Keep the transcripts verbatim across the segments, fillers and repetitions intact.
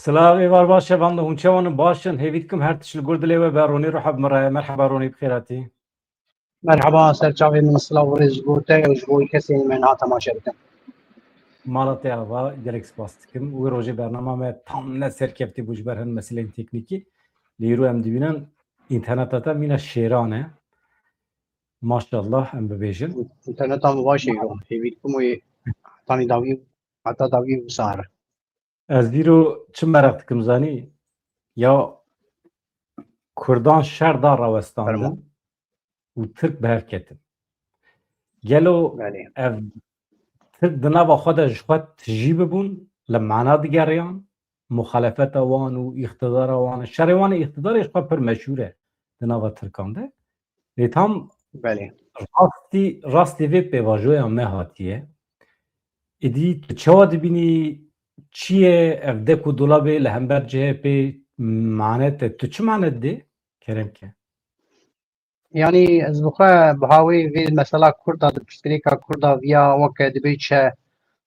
Silav êvar baş e, van de hûn çawan in, baş in? Hêvî dikim her tişt li gur dilê we be. Ronî ruha bi min re ye. Merheba Ronî, bi xêr hatî. Merheba, ser çavê min silav û rêz ji bo te û ji bo kesên me niha temaşe dikin. Mala te ava, gelek spas dikim. Wê rojê bernama me tam ne serkeftî bû ji ber hin meseleyên teknîkî. Lê îro em dibînin înterneta te mîna şêran e. Maşallah em bibêjin. Înterneta min baş e, hêvî dikim wê hetanî dawî, heta dawî wisa here. Ez dîro çi meraq dikim zanî? Ya Kurdan şer da rawestandin û Tirk bi hev ketin. Gelo ev Tirk di nava xwe de ji xwe tijî bibûn, li mana digeriyan, muxalefeta wan û îqtidara wan, şerê wan ê îqtidarê ji xwe pir meşhûr e di nava Tirkan de. Lê tam Belê. Rastî, rastî vê pêvajoya me hatiye. Êdî tu çawa dibînî, çi ye ev dek û dolabê li hember C H P mane te? Tu çi mane didê? Kerem ke. Yanî ez bi xwe biha wê vê mesela Kurda di pirsgirêka Kurda viya weke dibê çi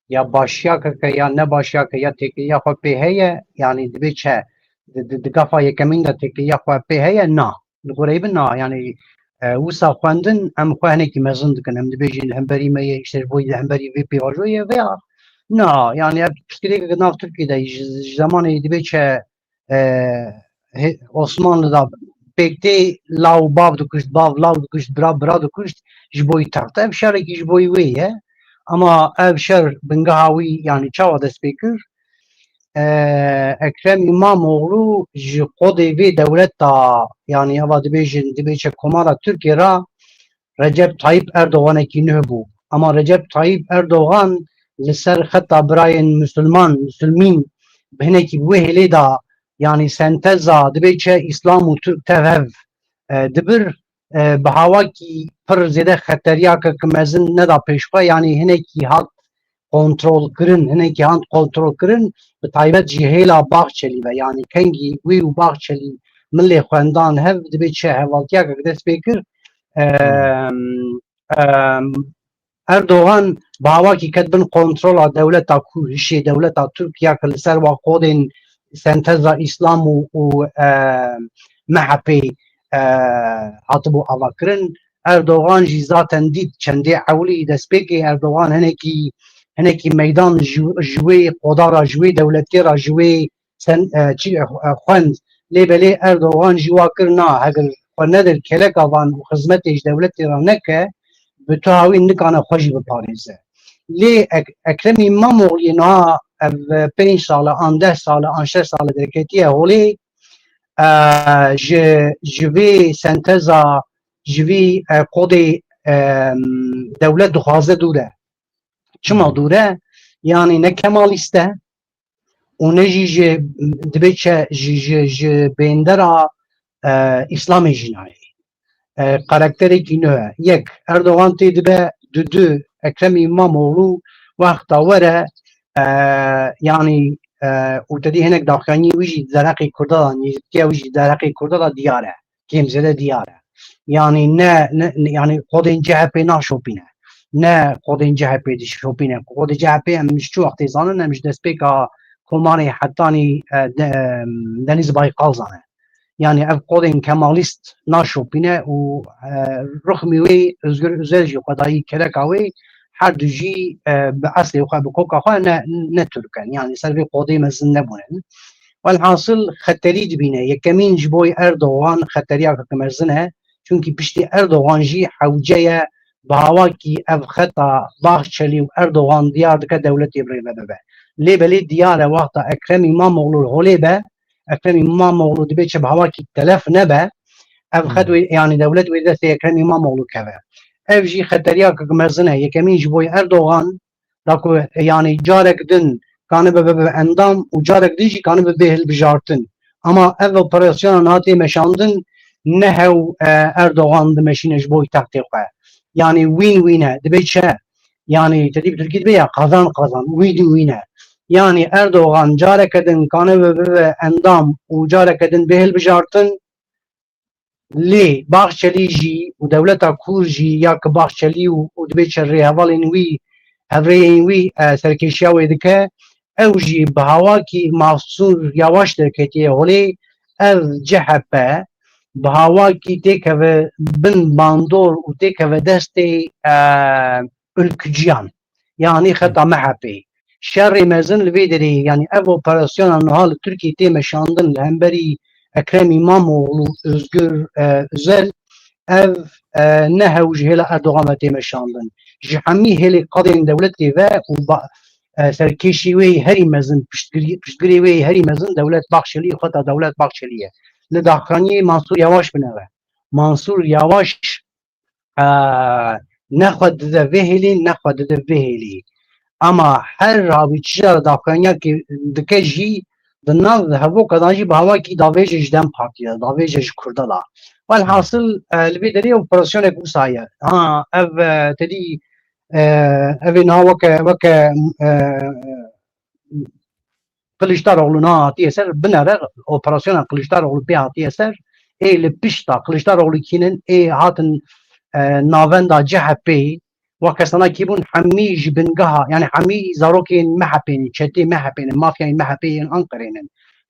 ya başiyakeke ya nebaşiyake ya têkiliya xwe pê heye, yanî dibê çi di, di, di gafa yekemîn de têkiliya xwe pê heye, na. Li goreyê min na, yanî e, wisa xwendin em xwe hinekî mezin dikin. Em dibêjin li hemberî me ye, îşte ji bo li hemberî vê pêvajoyê ye veya na, yanî ev pirsgirêkeke nav Tirkiyê de ji, ji zemanê dibê çi e, hê- Osmanlı da pêk tê law bav dikuşt, bav law dikuşt, bira bira dikuşt ji bo yî text. Ev şerekî ji bo yî wê ye. Ama ev şer bingeha wî yanî çawa dest pê kir? E, Ekrem İmamoğlu ji qodê vê dewleta, yanî eva dibêjin, dibê çi Komara Tirkiyê re Recep Tayyip Erdoganekî nuh bû. Ama Recep Tayyip Erdogan li ser xeta birayên Musulman, Musulmîn bi hinekî bi wê hêlê de, yanî senteza dibê çi Îslam û Tirk tev hev e, dibir, e, bi hawakî pir zêde xeteriyakek mezin neda pêş xwe, yanî hinekî hat kontrolkirin, hinekî hat kontrolkirin, bi taybet jî hêla Baxçelî ve, yanî kengî wî û Baxçelî milê xwendan hev dibê çi hevaltiyakek dest pê kir. E, e, Erdogan bi hawakî ket bin kontrola dewleta ku hişê dewleta Tirk ya ke li ser wa qodên senteza Îslam û, û e, M H P e, hatibû avakirin. Erdogan jî zaten dît çendê ewlî destpêkê Erdogan hinekî hinekî meydan ji, ji wê qoda re, ji wê dewletê re, ji wê sen, e, çi, e, xwend. Lê belê Erdogan jî wa kir na, heger xwe nedir keleka van û xizmetê ji dewletê re neke, bi tu hawî nikane xwe jî biparêze. Lê Ek-, Ekrem İmamoğlu'yê niha ev pênc sale, an deh sale, an şeş sale derketiye holê, e, ji, ji vê senteza, ji vî, e, qodê, e, dewlet dixwaze dûr e. Çima dûr e? Yanî ne Kemalîst e û ne jî ji dibê çi ji, ji, ji bêndera, e, Îslamê jî nayê. E, karakterekî nû ye. Yek, Erdogan tê dibe, du, du, Ekrem İmamoğlu wexta were, e, yanî, e, û te dî hinek daxuyaniyê wî jî di derheqê Kurda de, nêzîktiya wî jî di derheqê Kurda de diyar e. Kêm zêde diyar e. Yanî ne, ne, ne, yanî qodên C H P naşopîne. Ne qodên C H P dişopîne. Qodê C H P em ji çi wextê zanin, em ji destpêka komarê hetanî, e, de, e, Deniz Baykal zanin. Yanî ev qodên Kemalîst naşopîne û, e, ruxmî wê Özgür Özel jî xwe dayî kereka wê, her du jî, e, bi eslê xwe, bi koka xwe ne, ne Tirk in. Yanî ser vê qodê mezin nebûne. Welhasil xeterî dibîne. Yekemîn ji bo Erdogan xeteriyakek mezin e. Çunkî piştî Erdogan jî hewce ye bi hawakî ev xeta Baxçelî û Erdogan diyar dike dewletê bi rê ve bibe. Lê belê diyar e wexta Ekrem İmamoğlu holê be, Ekrem İmamoğlu dibê çi bi hawakî telef nebe, ev xet wê, yanî dewlet wê destê Ekrem İmamoğlu keve. Ev jî xeteriyakek mezin e. Yekemîn ji bo Erdogan, da ku, yanî carek din kanibe bibe endam û carek din jî kanibe bê hilbijartin. Ama ev operasyona niha tê meşandin, ne hew, e, Erdogan dimeşîne ji bo textê xwe. Yanî wîn wîn e, dibê çi? Yanî te dî bi Tirkî dibê ya kazan kazan, wîn wîn e. Yanî Erdogan careke din kanibe bibe endam û careke din bê hilbijartin, Lê Baxçelî jî û dewleta Kûr jî, ya ki Baxçelî û, û dibê çi rêhevalên wî, hevrêyên wî, e, serkêşiya wê dike, ew jî bi hawakî Mansûr Yavaş derketiye holê, ev C H P bi hawakî têkeve bin bandor û têkeve destê, e, ülküciyan. Yanî xeta M H P. Şerê mezin li vê derê, yanî ev operasyona niha li Tirkiyê tê meşandin li hemberî Ekrem İmamoğlu, Özgür, e, Özel, ev, e, ne hew ji hêla Erdogan ve tê meşandin. Ji hemî hêlê qadên dewletê ve û ba-, e, serkêşî wê herî mezin, piştgirî-, piştgirê wê herî mezin Dewlet Bahçelî, xeta Dewlet Bahçelî ye. Li daxuyaniyê Mansûr Yavaş bine ve. Mansûr Yavaş, e, ne xwe dide vê hêlê, ne xwe dide vê hêlê. Ama her habî çi jara daxuyaniyakê dike jî, di nav hevoka dan jî bi hawakî davêje ji DEM Partî de, davêje ji Kurda de. Welhasil, e, li vê derê operasyonek wisa ye. Ha, ev, e, tedî, e, ev ê niha weke, weke, e, Kiliçdaroglu niha hatiye ser, binere operasyona Kiliçdaroglu pê hatiye ser, ê li pişta Kiliçdaroglu kînin, ê hatin, e, navenda C H P, weke sana kî bûn, hemî ji bingeha, yanî hemî zarokên M H P'ê ne, çetê M H P'ê ne, mafyayên M H P'ê yên Anqerê ne.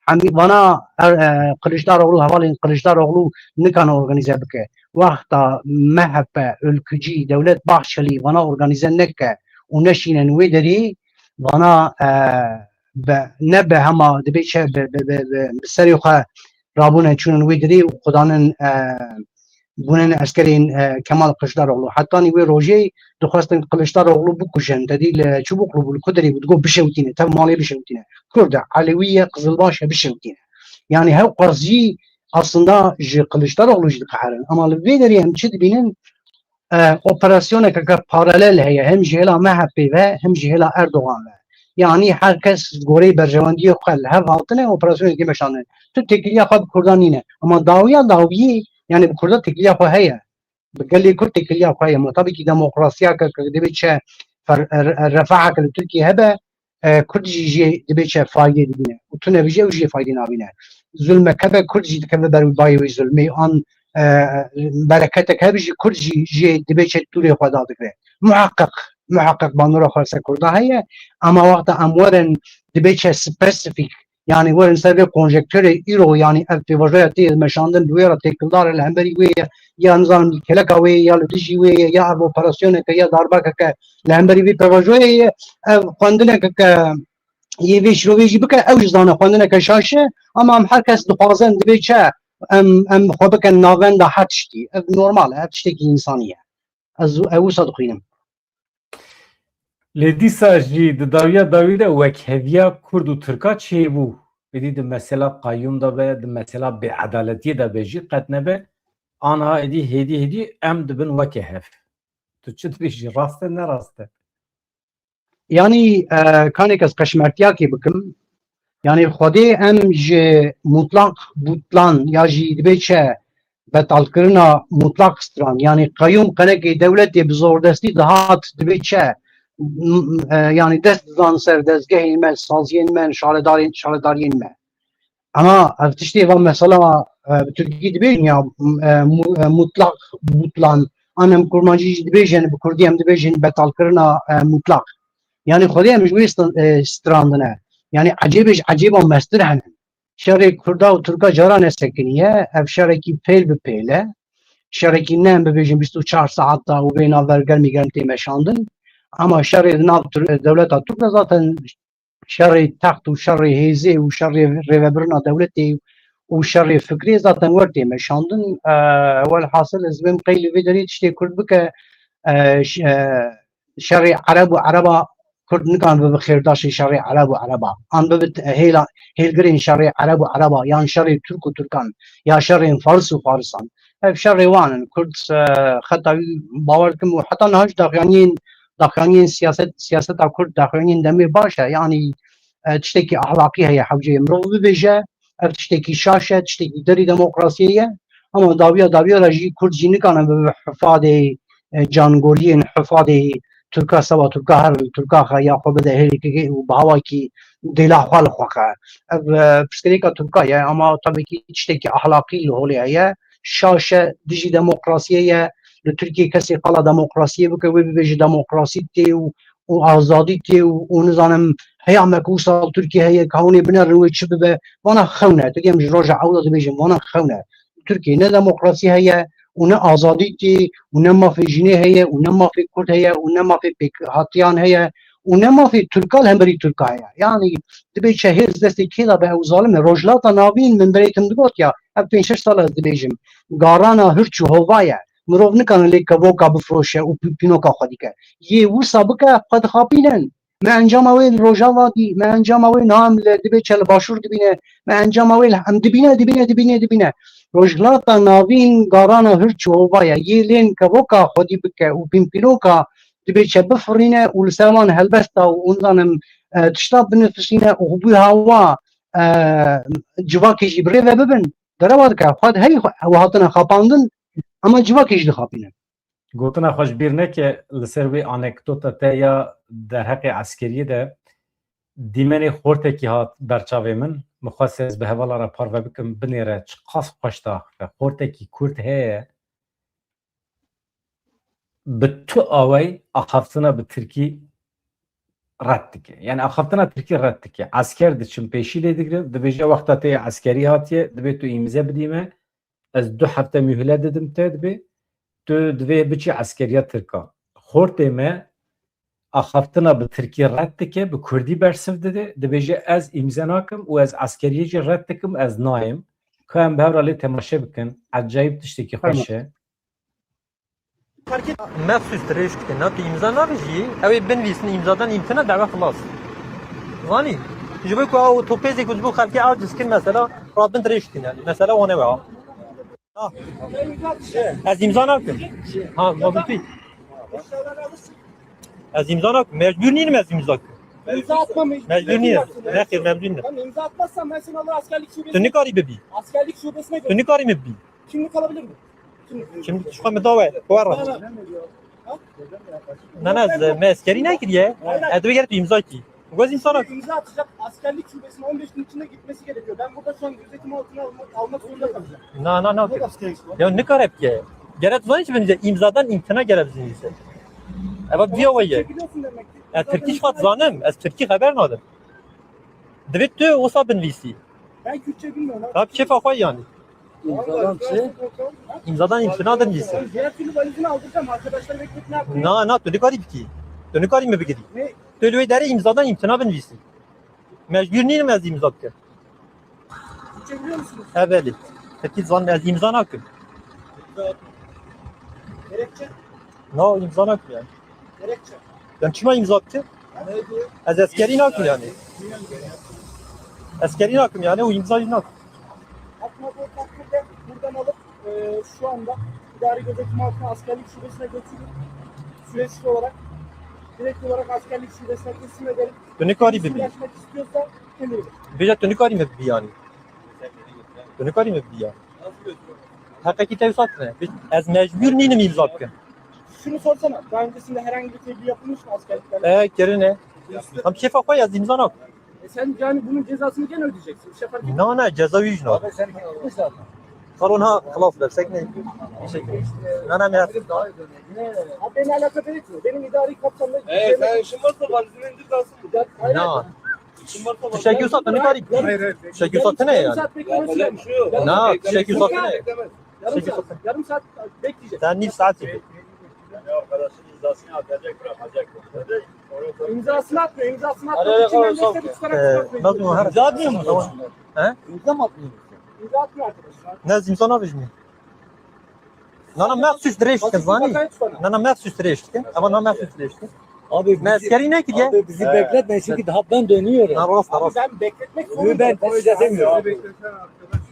Hemî vana, e, e, Kiliçdaroglu, hevalên Kiliçdaroglu nikane organîze bike. Wexta M H P, ülkücî, Dewlet Bahçelî vana organîze neke û neşînin wê derê, vana, e, be, ne be hema dibê çi be, be, be, be, bi serê xwe rabûne çûnin wê derê û xudanin, e, bûnin eskerên, e, Kemal Kiliçdaroglu. Hetanî wê rojê dixwestin Kiliçdaroglu bikujin. Tedî li Çubuklu bû, li ku derê bû, digot bişewitîne, tev malê bişewitîne. Kurd e, Elewî ye, Qizilbaş e, bişewitîne. Yanî hewqas jî aslında ji Kiliçdaroglu jî diqeherin. Ama li vê derê em çi dibînin? E, operasyoneke ke paralel heye, hem ji hêla M H P ve, hem ji hêla Erdogan ve. Yanî her kes goreyê berjewendiyê xwe li hev hatine, operasyonekê meşandine. Tu têkiliya xwe bi Kurdan nîne. Ama dawiya dawiyê, yanî bi Kurda têkiliya xwe heye. Bi gelê Kurd têkiliya xwe heye. Ma tabii ki demokrasiya ke, ke dibê çi fer-, re-, refaheke li Tirkiye hebe, e, Kurd jî jê dibê çi faydê dibîne. Û tune bijî ew jê faydê nabîne. Zulmeke be Kurd jî dikeve ber bayê wê zulmê. An, e, bereketek hebe jî Kurd jî jê dibê çi tûrê xwe dadigre. Muheqeq, muheqeq bandora xwe ser Kurda heye. Ama wexta em werin dibê çi spesifîk, yanî werin ser vê konjektörê îro, yanî ev pêvajoya tê meşandin, bi wê re têkildar e, li hemberî wê ye, ya nizanim li keleka wê ye, ya li dijî wê ye, ya ev operasyoneke, ya darbakeke li hemberî vê pêvajoyê ye, ev xwendineke ke yê vê şirovê jî bike, ew jî zane xwendineke şaş e, ama em her kes dixwazin dibê çi, em, em xwe bikin navenda her tiştî. Ev normal e, ev tiştekî însanî ye. Ez, ew wisa dixwînim. Lê dîsa jî di dawiya dawî de wekheviya Kurd û Tirka çêbû. Êdî di mesela qayûm de be, di mesela bêedaletiyê de be jî qet nebe. Anha êdî hêdî hêdî em dibin weke hev. Tu çi dibêjî? Rast e, ne rast e? Yanî, e, kanêk ez qeşmertiyakê bikim. Yanî Xwedê em ji mutlaq butlan ya jî dibê çi betalkirina mutlaq stran. Yanî qeyûm qenekê dewletê bi zordestî dihat dibê çi, m-, e, yanî dest dizan ser dezgehên me, saziyên me, şaredarên, şaredariyên me. Ama ev tiştê va mesela, e, bi Tirkî dibêjin ya, e, mu-, e, mutlaq butlan. An em Kurmancî jî dibêjin, bi Kurdî em dibêjin betalkirina, e, mutlaq. Yanî Xwedê em ji wê st-, e, strandine. Yanî ecêbê ji ecêba mestir hene. Şerê Kurda û Tirka cara nesekiniye. Ev şerekî pêl bi pêl e. Şerekî ne em bibêjin bîst û çar saet da û vê navber germî germ tê meşandin. Ama şerê di nav Tir-, dewleta Tirk de zaten şerê text û şerê hêzê û şerê rêvebirina dewletê û şerê fikrê zaten wer tê meşandin. E, welhasil ez bêm qey li vê derê tiştê Kurd bike, e, ş-, e, şerê Ereb û Ereba Kurd nikan bibe xêrdaşê şerê Ereb û Ereba. An bibe t-, hêla, hêlgirên şerê Ereb û Ereba, yan şerê Tirk û Tirkan, ya şerên Faris û Farisan. Ev şerê wan in. Kurd, e, xeta wî bawer dikim û heta niha jî daxuyaniyên, daxuyaniyên siyaset, siyaseta Kurd, daxuyaniyên demê baş e. Yanî, e, tiştekî ahlaqî heye hewceyê mirov bibêje. Ev tiştekî şaş e, tiştekî derî demokrasiyê ye. Ama dawiya dawiya re jî Kurd jî nikane bibe hifadê, e, cangoriyên, hifadê Tirka seba Tirka her li Tirka xe ya xwe bide hêlekekê û bi hawakî dêla xwe li xwe xe. Ev, e, pirsgirêka Tirka ye, ama tabii ki tiştekî ahlaqî li holê heye. Şaş e, dijî demokrasiyê ye. Li Tirkiyê kesê qala demokrasiyê bike, wê bibêje demokrasî tê û, û azadî tê û, û nizanim Heya me ku wisa li Tirkiye heye, ka hûn ê binerin wê çi bibe, vana xewn e. Tu diyem ji roja ewda dibêjim, vana xewn e. Li Tirkiye ne demokrasî heye û ne azadî tê û ne mafê jinê heye û ne mafê Kurd heye û ne mafê pêkhatiyan heye û ne mafê Tirka li hemberî Tirka heye. Yanî dibê çi hêz destê kê de be, ew zalim e. Rojhilata Navîn min berê tim digot ya, ev pênc şeş sal ez dibêjim. Garana hirç û hova ye. Mirov nikane lê kevoka bifroşe û pî-, pînoka xwe dike. Yê wisa bike, xwe dixapînin. Me encama wê li Rojava dî, me encama wê niha em li dibê çi li Başûr dibîne, me encama wê li, em dibîne, dibîne, dibîne, dibîne. Rojhilata Navîn garana hirç û hova ye. Yê lên kevoka xwedî bike û pînpînoka dibê çi bifirîne û li ser wan helbesta û hûn zanim, e, tişta binifisîne û bi hawa, e, civakê jî bi rê ve bibin. Derewa dike, xwe hey xwe, ew hatine xapandin, ama civakê jî dixapîne. Gotina xwe ji bîr neke, li ser wê anekdota te ya derheqê eskeriyê de, dîmenê xortekî hat ber çavê min, min xwest ez bi hevala re parve bikim, binêre çiqas xweş diaxife. Xortekî Kurd heye, bi tu awayî axaftina bi tirkî red dike. Yani axaftina tirkî red dike. Esker diçin pêşî lê digirin, dibêje wexta te yê eskerî hatiye, dibê tu îmze bidî me, ez du hefte muhlet didim te, dibê tu divê biçî eskeriya tirka. Xortê me axaftina bi tirkî red dike, bi kurdî bersiv dide, dibêje ez îmze nakim û ez eskeriyê jî red dikim, ez nayêm. Ka em bi hev re lê temaşe bikin, ecayîb tiştekî xweş e. Mexsûs dirêj dike, na tu îmza navêjiyî, ew ê binivîsin îmzadan îmtina dawa xilas. Zanî? Ji bo ku ew topêzê ku ji bo xelkê aciz kir mesela, rabin dirêj dikin yani. Mesela wan ew e ha. Ha. Ez îmza nakim. Ha, ma gotî. Ez îmza nakim. Mecbûr nînim ez îmza kim. Mecbûr nînim. Nexêr, mecbûr nînim. Tamam, imza atmazsan ben seni alır askerlik şubesine. Tu nikarî bibî. Askerlik şubesine götürürüm. Tu nikarî bibî. Kimlik alabilir mi? Kimlik. Kimlik şixwe min dawe. Xwe re. Ne, ne, ez, me eskerî nekiriye. Aynen. Ez dibê gere tu îmza kî. Goz îmza nakim. İmza atacak. Askerlik şubesine on beş gün içinde gitmesi gerekiyor. Ben burada şu an gözetim altına almak, almak zorunda kalacağım. Na, na, na. Ya nikare bike. Gere tu zanî çi binivîse? Îmzadan îmtina gere binivîse. Eva diya we ye. Biliyorsun demek ki. Ya tirkî jixwe dizanim. Ez tirkî xeber nadim. Divê tu wisa binivîsî. Ben Kürtçe bilmiyorum abi. Abi kêfa xwe yani. İmzadan çi? İmzadan imtina dinivîse. Diğer türlü valizini aldıracağım. Arkadaşlar bekletmeye hakkım yok. Na, na, tu nikarî bikî. Tu nikarî min bigirî. Ne? Tu li wê derê îmzadan îmtina binivîsî. Mecbûr nînim ez îmza bikim. Türkçe biliyor musunuz? He, belê. Tirkî dizanim, ez îmza nakim. Gerekçe? Na, îmza nakim yani. Gerekçe? Yani çima îmza bikim? Ne diyor? Ez eskerî nakim yani. Eskerî nakim yani, û îmza jî nakim. Atma bu takdirde buradan alıp, e, şu anda idari gözetim altına askerlik şubesine götürüp süreçli olarak, direkt olarak askerlik şubesine teslim edelim. Tu nikarî bibî. Ulaşmak istiyorsa kendini. Bêje tu nikarî min bibî yani. Tu nikarî min bibî yani. Heqekî te wisa tune. Ez mecbûr nînim îmza bikim. Şunu sorsana. Daha öncesinde herhangi bir tebliğ yapılmış mı askerlikten? E, kirine. Tam kêfa xwe ye, ez îmza nakim. E sen yani bunun cezasını gene ödeyeceksin. Bir şey fark etmez. Na, na, ceza wî jî nabe. Abi sen gittin zaten. Salon ha, xelas be, sek ne? Na, na, me. Abi beni alakadar etmiyor. Benim idari kapsamda... E, sen işin varsa valizini indir kalsın. Ya, hayır. Na. Tiştekî wisa tu nikarî bikî. Tiştekî wisa tune ye yani. Yapacak bir şey yok. Na, tiştekî wisa tune ye. Yarım saat, yarım saat bekleyeceğiz. Sen nîv saetî. Arkadaşın imzasını atacak, bırakacak. İmzasını atmıyor, imzasını atmak için ben de seni tutarak çıkartmayacağım. Ee, nasıl var? İmza atmıyor musun? He? İmza mı atmıyor musun? İmza atmıyor arkadaşlar. Ne, imza ne yapayım? Nana mexsûs dirêj dikin, zanî? Nana mexsûs dirêj dikin. Ama nana mexsûs dirêj dikin. Abi, me eskerî nekiriye. Abi bizi bekletme çünkü daha ben dönüyorum. Ha, rast, rast. Ben bekletmek zorunda. Ben size demiyorum.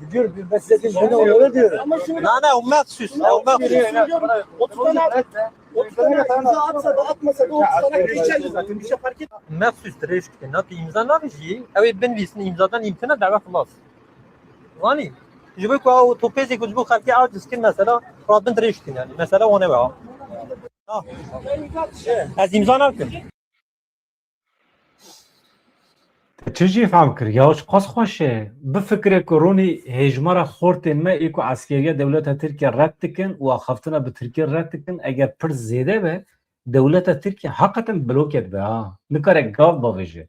Biliyorum, ben size demiyorum. Ben onlara diyorum. Ama şunu... Na, na, o mexsûs. O mexsûs. O tutanak, o tutanak imza atsa da atmasa da o tutanak geçerli zaten. Bir şey fark etmez. Mexsûs dirêj dikin. Na tu îmza navêjiyî, ew ê binivîsin îmzadan îmtina dawa xilas. Zanî? Ji bo ku ew topêzê ku ji bo xelkê aciz kin mesela, rabin dirêj kin yani. Mesela wan ew e ha. Ha. Ez îmza nakim. Te çi jî fehm kir? Ya çiqas xweş e. Bifikire ku ronî hêjmara xortên me ê ku eskeriya dewleta Tirkiye red dikin û axaftina bi tirkî red dikin, eger pir zêde be, dewleta Tirkiye heqeten bloke dibe ha. Nikare gav bavêje.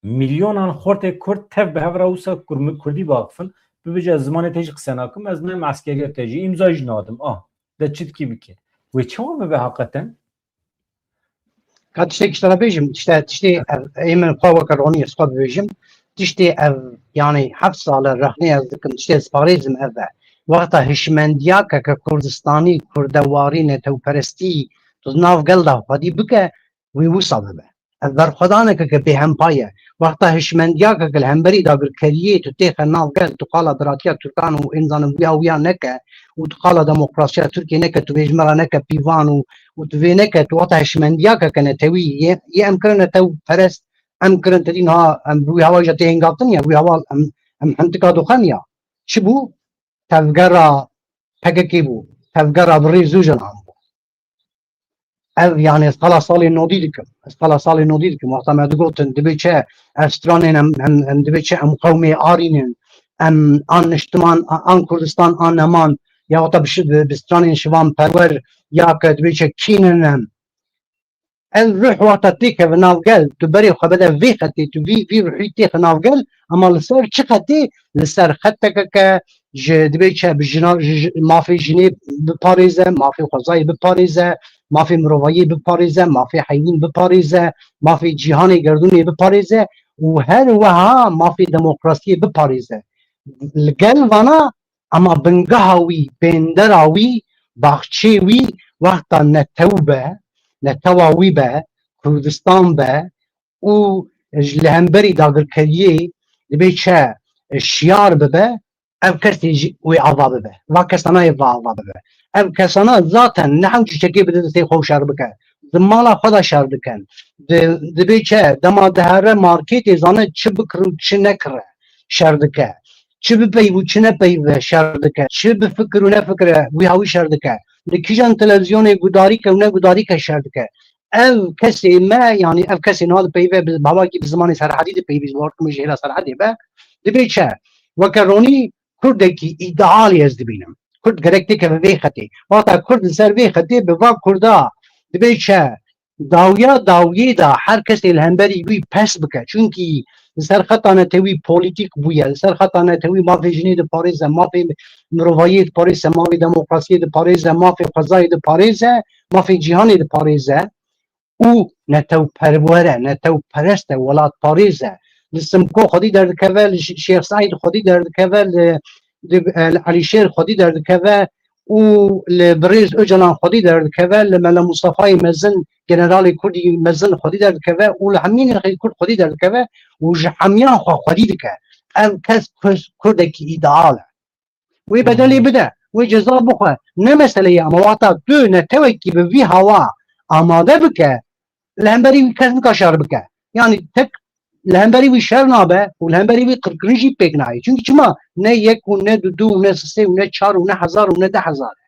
Milyonan xortê Kurd tev bi hev re wisa Kurmi-, Kurdî biaxifin, bibêje ez zimanê te jî qise nakim, ez nayêm eskeriya te jî, îmza jî nadim. Ah, de çi dikî bike. Wê çawa bibe heqeten? Ka tiştek ji te re bêjim, tişte, tiştê ev, ê min xwe weke ronî ez xwe bibêjim, tiştê ev, yani heft sal e rexnê ez dikim, tiştê ez parêzim ev e. Wexta hişmendiya ke, ke Kurdistanî, kurdewarî, netewperestî, tu nav gel de xwedî bike, wî wisa bibe. Ev berxwedaneke ke bêhempa ye. Wexta hişmendiyake ke li hemberî dagirkeriyê tu têxe nav gel, tu qala biratiya Tirkan û ên zanim wiya wiya neke û tu qala demokrasiya Tirkiyê neke, tu bêjmera neke pîvan û û tu vê neke, tu wexta hişmendiyake ke netewî yê, yê em kirin netew perest, em kirin tedî niha em bi wî hewa jî tê hingavtin ya, wî hewa em, em hintika doxen ya. Çi bû? Tevgera P K K bû. Tevgera bi rêz û jinan bû. Ev, yani, ez qala salê nodî dikim. Ez qala salê nodî dikim. Wexta me digotin, dibê çi ev stranên em, em, em dibê çi em qewmê arînin, em an niştiman, a-, an Kurdistan, an neman, ya wexta bi şi-, bi, bi stranên şivan perwer, ya ke dibê çi kînin em. Ev ruh wexta têkeve nav gel, tu berê xwe bide vê xetê, tu vî, vî ruhî têxe nav gel, ama li ser çi xetê? Li ser xeteke ke ji dibê çi bi jina, ji, ji, mafê jinê biparêze, mafê xwezayê biparêze, mafê mirovahiyê biparêze, mafê heyvîn biparêze, mafê cîhanê gerdûnê biparêze û her wiha mafê demokrasiyê biparêze. Li gel vana, ema bingeha wî, bêndera wî, baxçê wî wexta netew be, netewa wî be, Kurdistan be û ji li hemberî dagirkeriyê dibê çi şiyar bibe, ev kesê jî wê ava bibe. Va kesana yê va ava bibe. Ev kesana zaten ne hewce çekê bide destê xwe û şer bike. Di mala xwe de şer dikin. Di, dibê çi? Dema dihere marketê zane çi bikir û çi nekire şer dike. Çi bipeyv û çi nepeyve şer dike. Çi bifikir û nefikire wî hawî şer dike. Li kîjan televîzyonê gudarî ke û ne gudarî ke şer dike. Ev kesê me, yani ev kesê niha dipeyve bi, bi hawakî bi zimanê Serhedî dipeyvî, ji wartime ji hêla Serhedê be. Dibê çi? Weke ronî Kurdekî îdealî ez dibînim. Kurd gerek têkeve vê xetê. Wexta Kurd li ser vê xetê bi va Kurda dibê çi? Dawiya dawiyê de her kesê li hemberî wî pes bike. Çunkî li ser xeta netewî polîtîk bûye. Li ser xeta netewî mafê jinê diparêze, mafê mirovahiyê diparêze, mafê demokrasiyê diparêze, mafê xwezayê diparêze, mafê cîhanê diparêze. Û netewperwer e, netewperest e, welatparêz e. Li Simko xwedî derdikeve, li Şê-, Şêx Seîd xwedî derdikeve, li, li, li Elîşêr xwedî derdikeve û li birêz Ocalan xwedî derdikeve, li Mela Mustafayê mezin, generalê Kurdî mezin xwedî derdikeve û li hemî nirxê Kurd xwedî derdikeve û ji hemiyan xwe xwedî dike. Ev kes Kurd, Kurdekî îdeal e. Wê bedelê bide, wê ceza bixwe. Ne mesele ye, ama wexta tu netewekî bi vî hawa amade bike, li hemberî wî kes nika şer bike. Yani tek li hemberî wî şer nabe û li hemberî wî qirkirin jî pêk nayê. Çünkü çima ne yek û ne du, du û ne sisê û ne çar û ne hezar û ne deh hezar e.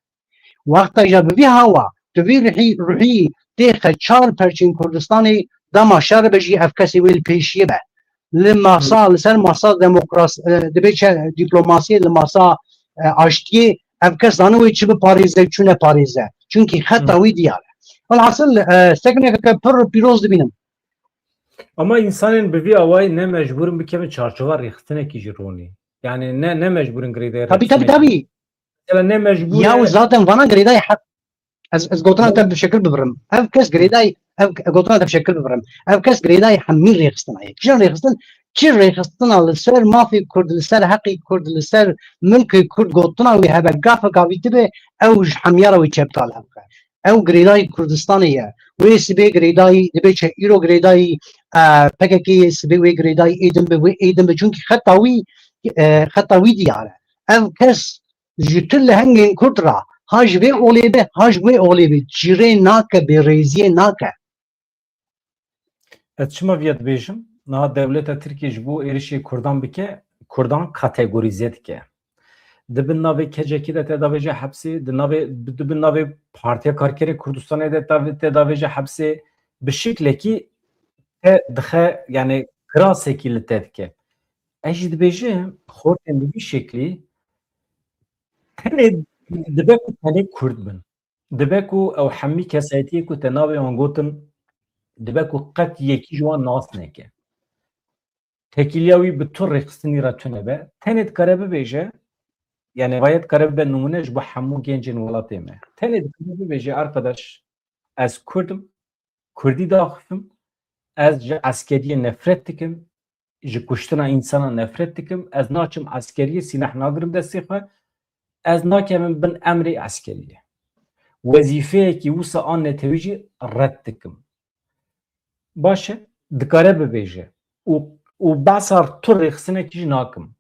Wexta ja bi vî hawa, tu vî ruhî, ruhî têxe çar perçên Kurdistanê, dema şer be jî ev kesê wê li pêşiyê be. Li masa, li ser masa demokras-, e, dibê çi diplomasiyê, li masa, e, aştiyê, ev kes zane wê çi biparêze, çi neparêze. Çünkü xeta wî diyar e. Welhasil, e, sekneke pir pîroz dibînim. Ama insanên bi vî awayî ne mecbûr in bikevin çarçova rêxistinekî jî ronî. Yani ne, ne mecbûr in girêdayî Tabii, tabii, rêxistinekî. Tabii. Mesela ne mecbûr Ya e. û zaten vana girêdayî heq-, ez, ez gotina te bi şekil bibirim. Ev kes girêdayî, ev gotina te bi şekil bibirim. Ev kes girêdayî hemî rêxistina ye. Kîjan rêxistin? Çi rêxistina li ser mafê Kurd, li ser heqê Kurd, li ser milkê Kurd gotina wî hebe, gafeka wî tibe, ew ji hemiyara wî çeptal hebke. Ew girêdayî Kurdistanê ye. Wê sibê girêdayî, dibê çi îro girêdayî, e, P K K ye, sibê wê girêdayî êdin be, wê êdin be. Çünkü xeta wî, e, xeta wî diyar e. Ev kes ji tu lehengên Kurd re, ha ji vê olê be, ha ji wê olê be, cîrê nake, bêrêziyê nake. Ez çima viya dibêjim? Niha dewleta Tirkiyê ji bo êrişê Kurdan bike, Kurdan kategorîze dike. Di bin navê kecekî de te davêje hepsê, di navê, di bin navê Partiya Karkerê Kurdistanê de te, te davêje hepsê, bi şiklekî te dixe, yani kirasekî li te dike. Ez jî dibêjim, xortên bi vî şeklî tenê dibe ku tenê Kurd bin. Dibe ku ew hemî kesayetiyê ku te navê wan gotin, dibe ku qet yekî ji wan nas neke. Tekîliya wî bi tu rêxistinî re tune be. Tenê dikare bibêje, yani vaye dikare bibe nimûne ji bo hemû gencên welatê me. Tenê dikare bibêje, arkadaş, ez Kurd im, Kurdî diaxifim, ez ji eskeriyê nefret dikim, ji kuştina însana nefret dikim, ez naçim eskeriyê, sîleh nagirim destê xwe, ez nakevim bin emrê eskeriyê. Wezîfeyekî wisa a netewî jî red dikim. Baş e, dikare bibêje. Û, û behsa tu rêxistinekî jî nakim.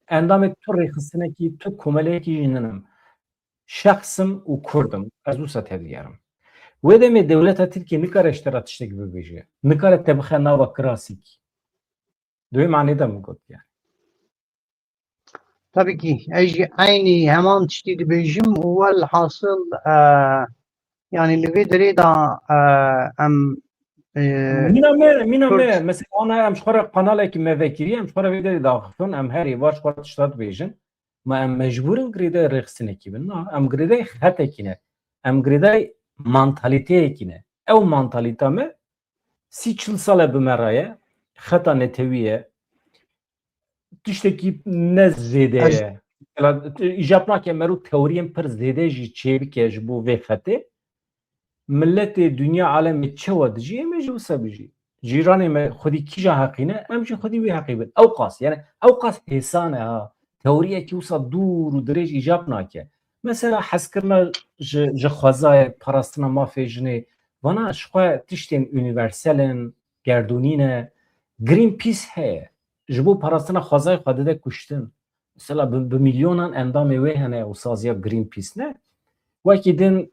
Endamê tu rêxistinekî, tu komeleyekî jî ninim. Şexs im û Kurd im. Ez wisa tevdigerim. Wê demê dewleta Tirkiyê nikare ji te re tiştekî bibêje. Nikare te bixe nava kirasîkî. Di wê manê de min got yani. Tabii ki. Ez jî eynî heman tiştî dibêjim û welhasil, e, yani li vê derê de, e, em, e, Mîna me, mîna Kurd me. Mesela ana em ji xwe re kanalekî me vekiriye, em ji xwe re vê derê daxifin, em her êvar ji xwe re tişta dibêjin. Ma em mecbûr in girêdayî rêxistinekî bin? Na, em girêdayî xetekî ne. Em girêdayî mantalîteyekî ne. Ew mantalîta me sî çil sal e bi me re ye. Xeta netewî ye. Tiştekî ne zêde ye. Mesela, îcab nake mero teoriyên pir zêde jî çêbike ji bo vê xetê. Miletê dinya alemê çawa dijî, em ê jî wisa bijî. Cîranê me xwedî kîja heqî ne, em jî xwedî wî heqî bin. Ewqas, yani ewqas hêsan e ha. Teoriyekî wisa dûr û dirêj îcab nake. Mesela hezkirina ji, ji xwezayê, parastina mafê jinê, vana ji xwe tiştên unîversel in, gerdûnî ne. Greenpeace heye. Ji bo parastina xwezayê xwe dide kuştin. Mesela bi, bi milyonan endamê wê hene û saziya Greenpeace ne. Wekî din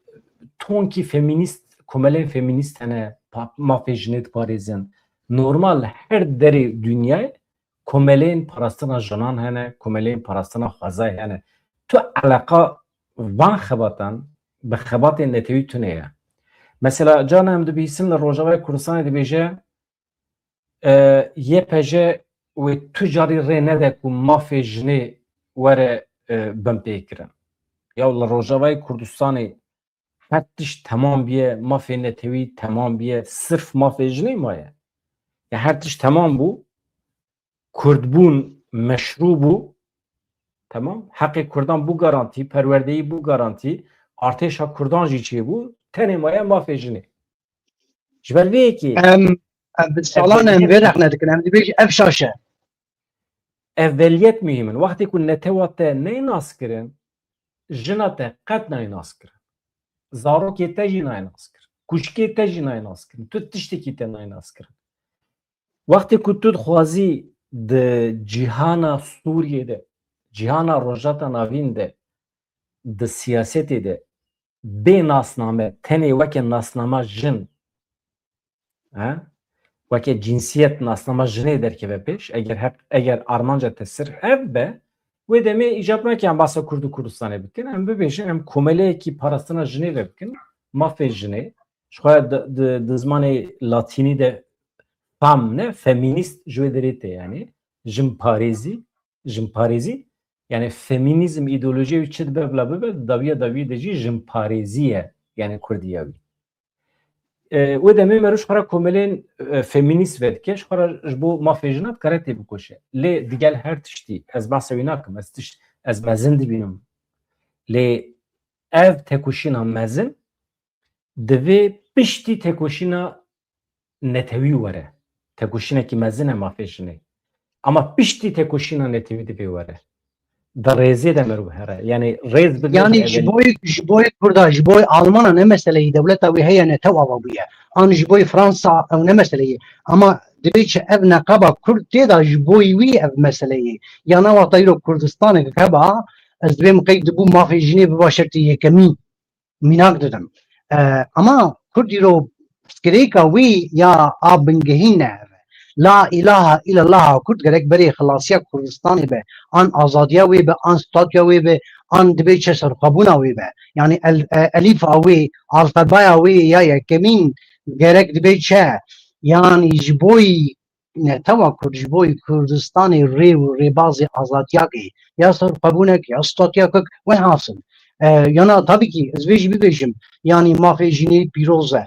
tonkî feminîst, komelên feminîst hene, pa-, mafê jinê diparêzin. Normal her derê dinyayê komelên parastina jinan hene, komelên parastina xwezayê hene. Tu eleqa van xebatan bi xebatên netewî tune ye. Mesela carna em dibihîsim li Rojavayê Kurdistanê dibêje, e, Y P J wê tu carî rê nede ku mafê jinê were, e, binpêkirin. Ya li Rojavayê Kurdistanê her tişt temam biye, mafê netewî temam biye, sirf mafê jinê maye. Ya her tişt temam bû, kurdbûn meşrû bû, temam, heqê kurdan bû garantî, perwerdeyî bû garantî, artêşa kurdan jî çêbû, tenê maye mafê jinê. Ji ber vê yekê Em, em bi salan em vê rexne dikin. Em dibêjin ev şaş e. Evveliyet muhîm in. Wextê ku netewa te neyê naskirin, jina te qet nayê naskirin. Zarokê te jî nayê naskirin. Kuşkê te jî nayê naskirin. Tu tiştekî te nayê naskirin. Wextê ku tu dixwazî di cîhana Sûriyê de, cîhana Rojhilata Navîn de, di siyasetê de bê nasname, tenê weke nasnama jin, he? Weke cinsiyet nasnama jinê derkeve pêş, eger heq, eger armanca te sirf ev be, wê demê îcab nake em behsa Kurd û Kurdistanê bikin, em bibêjin, em komeleyekî parastina jinê ve bikin, mafê jinê, ji xwe di, di, di zimanê latînî de fam ne, feminîst ji wê derê tê, yani jinparêzî, jinparêzî, yani feminîzm îdeolojiyê wî çi dibe bila bibe, di dawiya dawiyê de jî jinparêzî ye, yani kurdiya wî. E, wê demê meriv ji xwe re komelên, e, feminîst vedike, ji xwe re ji bo mafê jina dikare têbikoşe. Lê digel her tiştî, ez behsa wî nakim, ez tişt, ez mezin dibînim. Lê ev tekoşîna mezin divê piştî tekoşîna netewî were. Tekoşînekî mezin e mafê jinê. Ama piştî tekoşîna netewî divê were. Di rêzê de meriv here. Yani rêz bigire. Yani ji boy, ji boy Kurda, ji boy Almana ne meseleyê, dewleta wê heye netew ava bûye. An ji boy Fransa ew ne meseleyê. Ama divê çi ev neqeba Kurd tê de ji boy wî ev meseleyê. Ya ne wexta îro Kurdistanek heba, ez divêm qey dibû mafê jinê biba şertê yekemîn. Mînak didim. E, ama Kurd îro pirsgirêka wî ya a bingehîn ne ev e. La ilaha illallah a Kurd gerek berê xilasiya Kurdistanê be, an azadiya wê be, an statûya wê be, an dibê çi serxwebûna wê be. Yani el, e, elîfa wê, alfabaya wê ya yekemîn gerek dibê çi? Yani ji boy netewa Kurd, ji bo Kurdistanê rê û rêbazê azadiyakê, ya serxwebûnek, ya statuyakek, welhasil. E, yana tabii ki ez vê jî bibêjim, yanî mafê jinê pîroz e.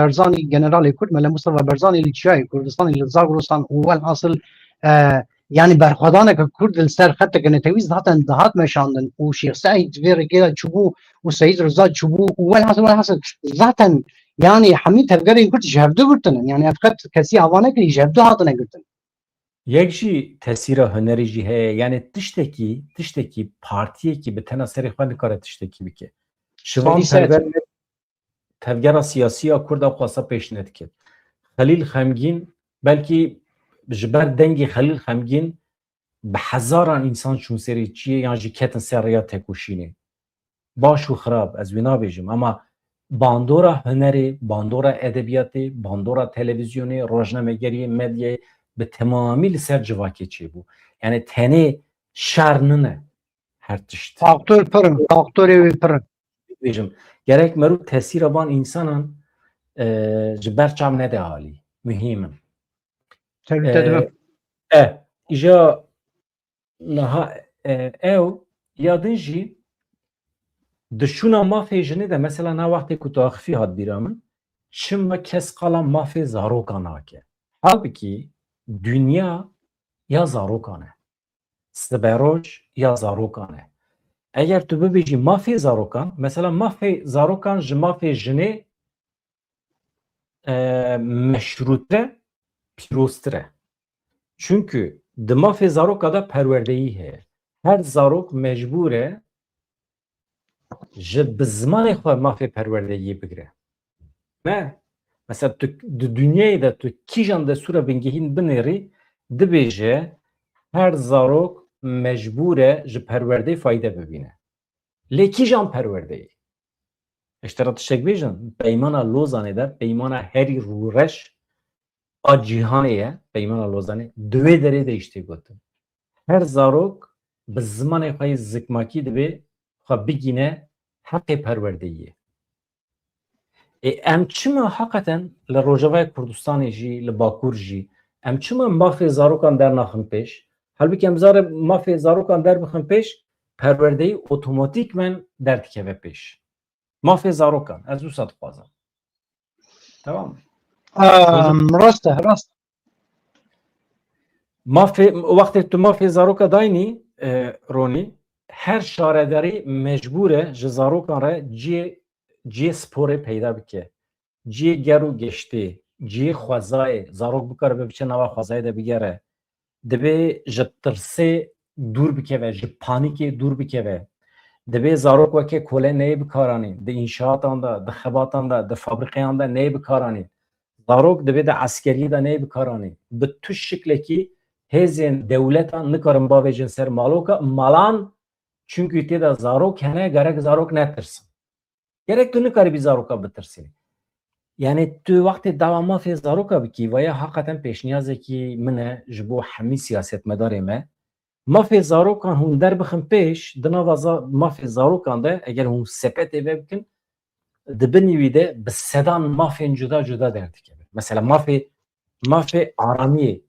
Berzanî, generalê Kurd Mele Mustafa Berzanî li çiyayê Kurdistanê li Zagrostan û welhasil, e, yanî berxwedaneke Kurd li ser xeteke netewî zaten dihat meşandin û Şêx Seîd vê rêkê de çûbû û Seyîd Riza çûbû û welhasil, welhasil zaten yanî hemî tevgerên Kurd ji hevdu girtin in. Yanî ev xet kesî ava nekirî, ji hevdu hatine girtin. Yek jî tesîra hunerî jî heye. Yanî tiştekî, tiştekî, partiyekî bi tena serê xwe nikare tiştekî bike. Şivan Serî ser. Perwer ne-, tevgera siyasî ya Kurd ew xwesta pêş nedike. Xelîl Xemgîn, belkî ji ber dengê Xelîl Xemgîn bi hezaran însan çûn serê çiyê yan jî ketin ser rêya tekoşînê. Baş û xirab, ez wî nabêjim, ama bandora hunerê, bandora edebiyatê, bandora televîzyonê, rojnamegeriyê, medyayê bi temamî li ser civakê çêbû. Yani tenê şer nine her tişt. Faktor pir in, faktorê wê pir in. Bêjim, gerek merû tesîra van însanan, e, ji ber çav nede alî. Muhîm in. Tabii, tabii. E, e, îja niha, e, ew ya din jî di şûna mafê jinê de, mesela na wextê ku tu axifî hat bîra min, çima kes qala mafê zarokan nake? Halbikî dinya ya zarokan e. Siberoj ya zarokan e. Eger tu bibêjî mafê zarokan, mesela mafê zarokan ji mafê jinê, e, meşrûtir e, pîroztir e. Çunku di mafê zaroka de perwerdeyî heye. Her zarok mecbûr e ji bi zimanê xwe mafê perwerdeyiyê bigire. Me, mesela tu di dinyayê de tu kîjan destûra bingehîn binêrî, dibêje her zarok mecbûr e ji perwerdeyê fayde bibîne. Lê kîjan perwerdeyê? Ez ji te re tiştek bêjim, peymana Lozanê de, peymana herî rûreş a cîhanê ye, peymana Lozanê, di wê derê de îştê gotin. Her zarok bi zimanê xwe yê zikmakî divê xwe bigîne heqê perwerdeyiyê. Ê, em çima heqeten li Rojavayê Kurdistanê jî, li Bakur jî, em çima mafê zarokan dernaxin pêş? Halbûkî em zare mafê zarokan derbixin pêş, perwerdeyî otomatîkmen derdikeve pêş. Mafê zarokan, ez wisa dixwazim. Tamam mı? Em, rast e, rast. Mafê, wextê tu mafê zaroka daynî, e, Ronî, her şaredarî mecbûr e ji zarokan re ciyê, ciyê sporê peyda bike. Ciyê ger û geştê, ciyê xwezayê, zarok bikaribe biçe nava xwezayê de bigere. Divê ji tirsê dûr bikeve, ji panîkê dûr bikeve. Divê zarok weke kole neyê bikaranîn, di înşaatan de, di xebatan de, di fabrîqeyan de neyê bikaranîn. Zarok divê di eskeriyê de neyê bikaranîn. Bi tu şiklekî hêzên dewletan nikarin bavêjin ser maloka, malan, çunkî tê de zarok hene, gerek zarok netirsin. Gerek tu nikaribî zaroka bitirsînî. Yani tu wextê dawa mafê zaroka bikî, vaya heqeten pêşniyazekî min e ji bo hemî siyasetmedarê me. Mafê zarokan hûn derbixin pêş, di nava za-, mafê zarokan de eger hûn sepetê vebikin, di binî wî de bi sedan mafên cuda cuda derdikeve. Mesela mafê, mafê aramiyê,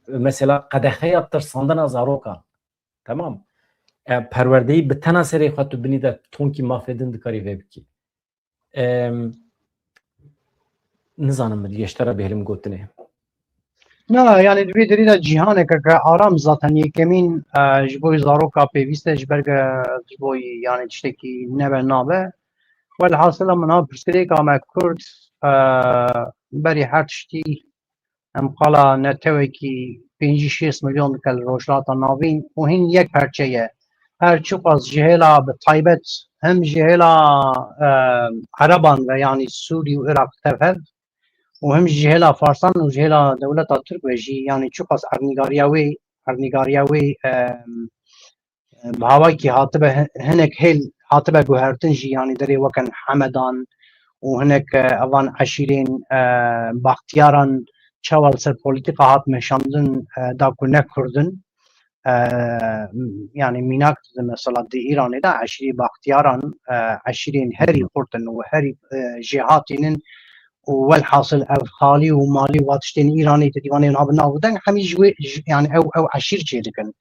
mesela qedexeya tirsandina zarokan. Tamam. E, perwerdeyî bi tena serê xwe tu binî de tonkî mafê din dikarî vê bikî. Em, nizanim min geştara bêhlim gotinê. Na, yani di vê derî de cîhaneke ke aram zaten yekemîn, e, ji bo zaroka pêwîst e, ji ber ke ji bo yani tiştekî nebe nabe. Welhasil em niha pirsgirêka me Kurd, e, berî her tiştî em qala netewekî pêncî şêst milyon dike li Rojhilata Navîn û hîn yek perçe ye. Her çiqas ji hêla bi taybet hem ji hêla, e, Ereban ve, yanî Sûrî û Iraq tev hev û hem ji hêla Farsan û ji hêla dewleta Tirk ve jî, yanî çiqas erdnîgariya wê, erdnîgariya wê, e, bi hawayekî hatibe hi-, hinek hêl hatibe guhertin jî, yanî derê weke Hemedan û hinek, e, evan eşîrên, e, Baxtiyaran çawa li ser polîtîka hat meşandin, e, da ku ne Kurd in. E, yanî mînak didin mesela di Îranê de eşîrê Baxtiyaran, e, eşîrên herî xurt in û herî, e, jêhatîn in û welhasil ev xalî û malî û va tiştên Îranê te dîvanê nav nav deng hemî ji wê, ji, yanî ew, ew eşîr çêdikin.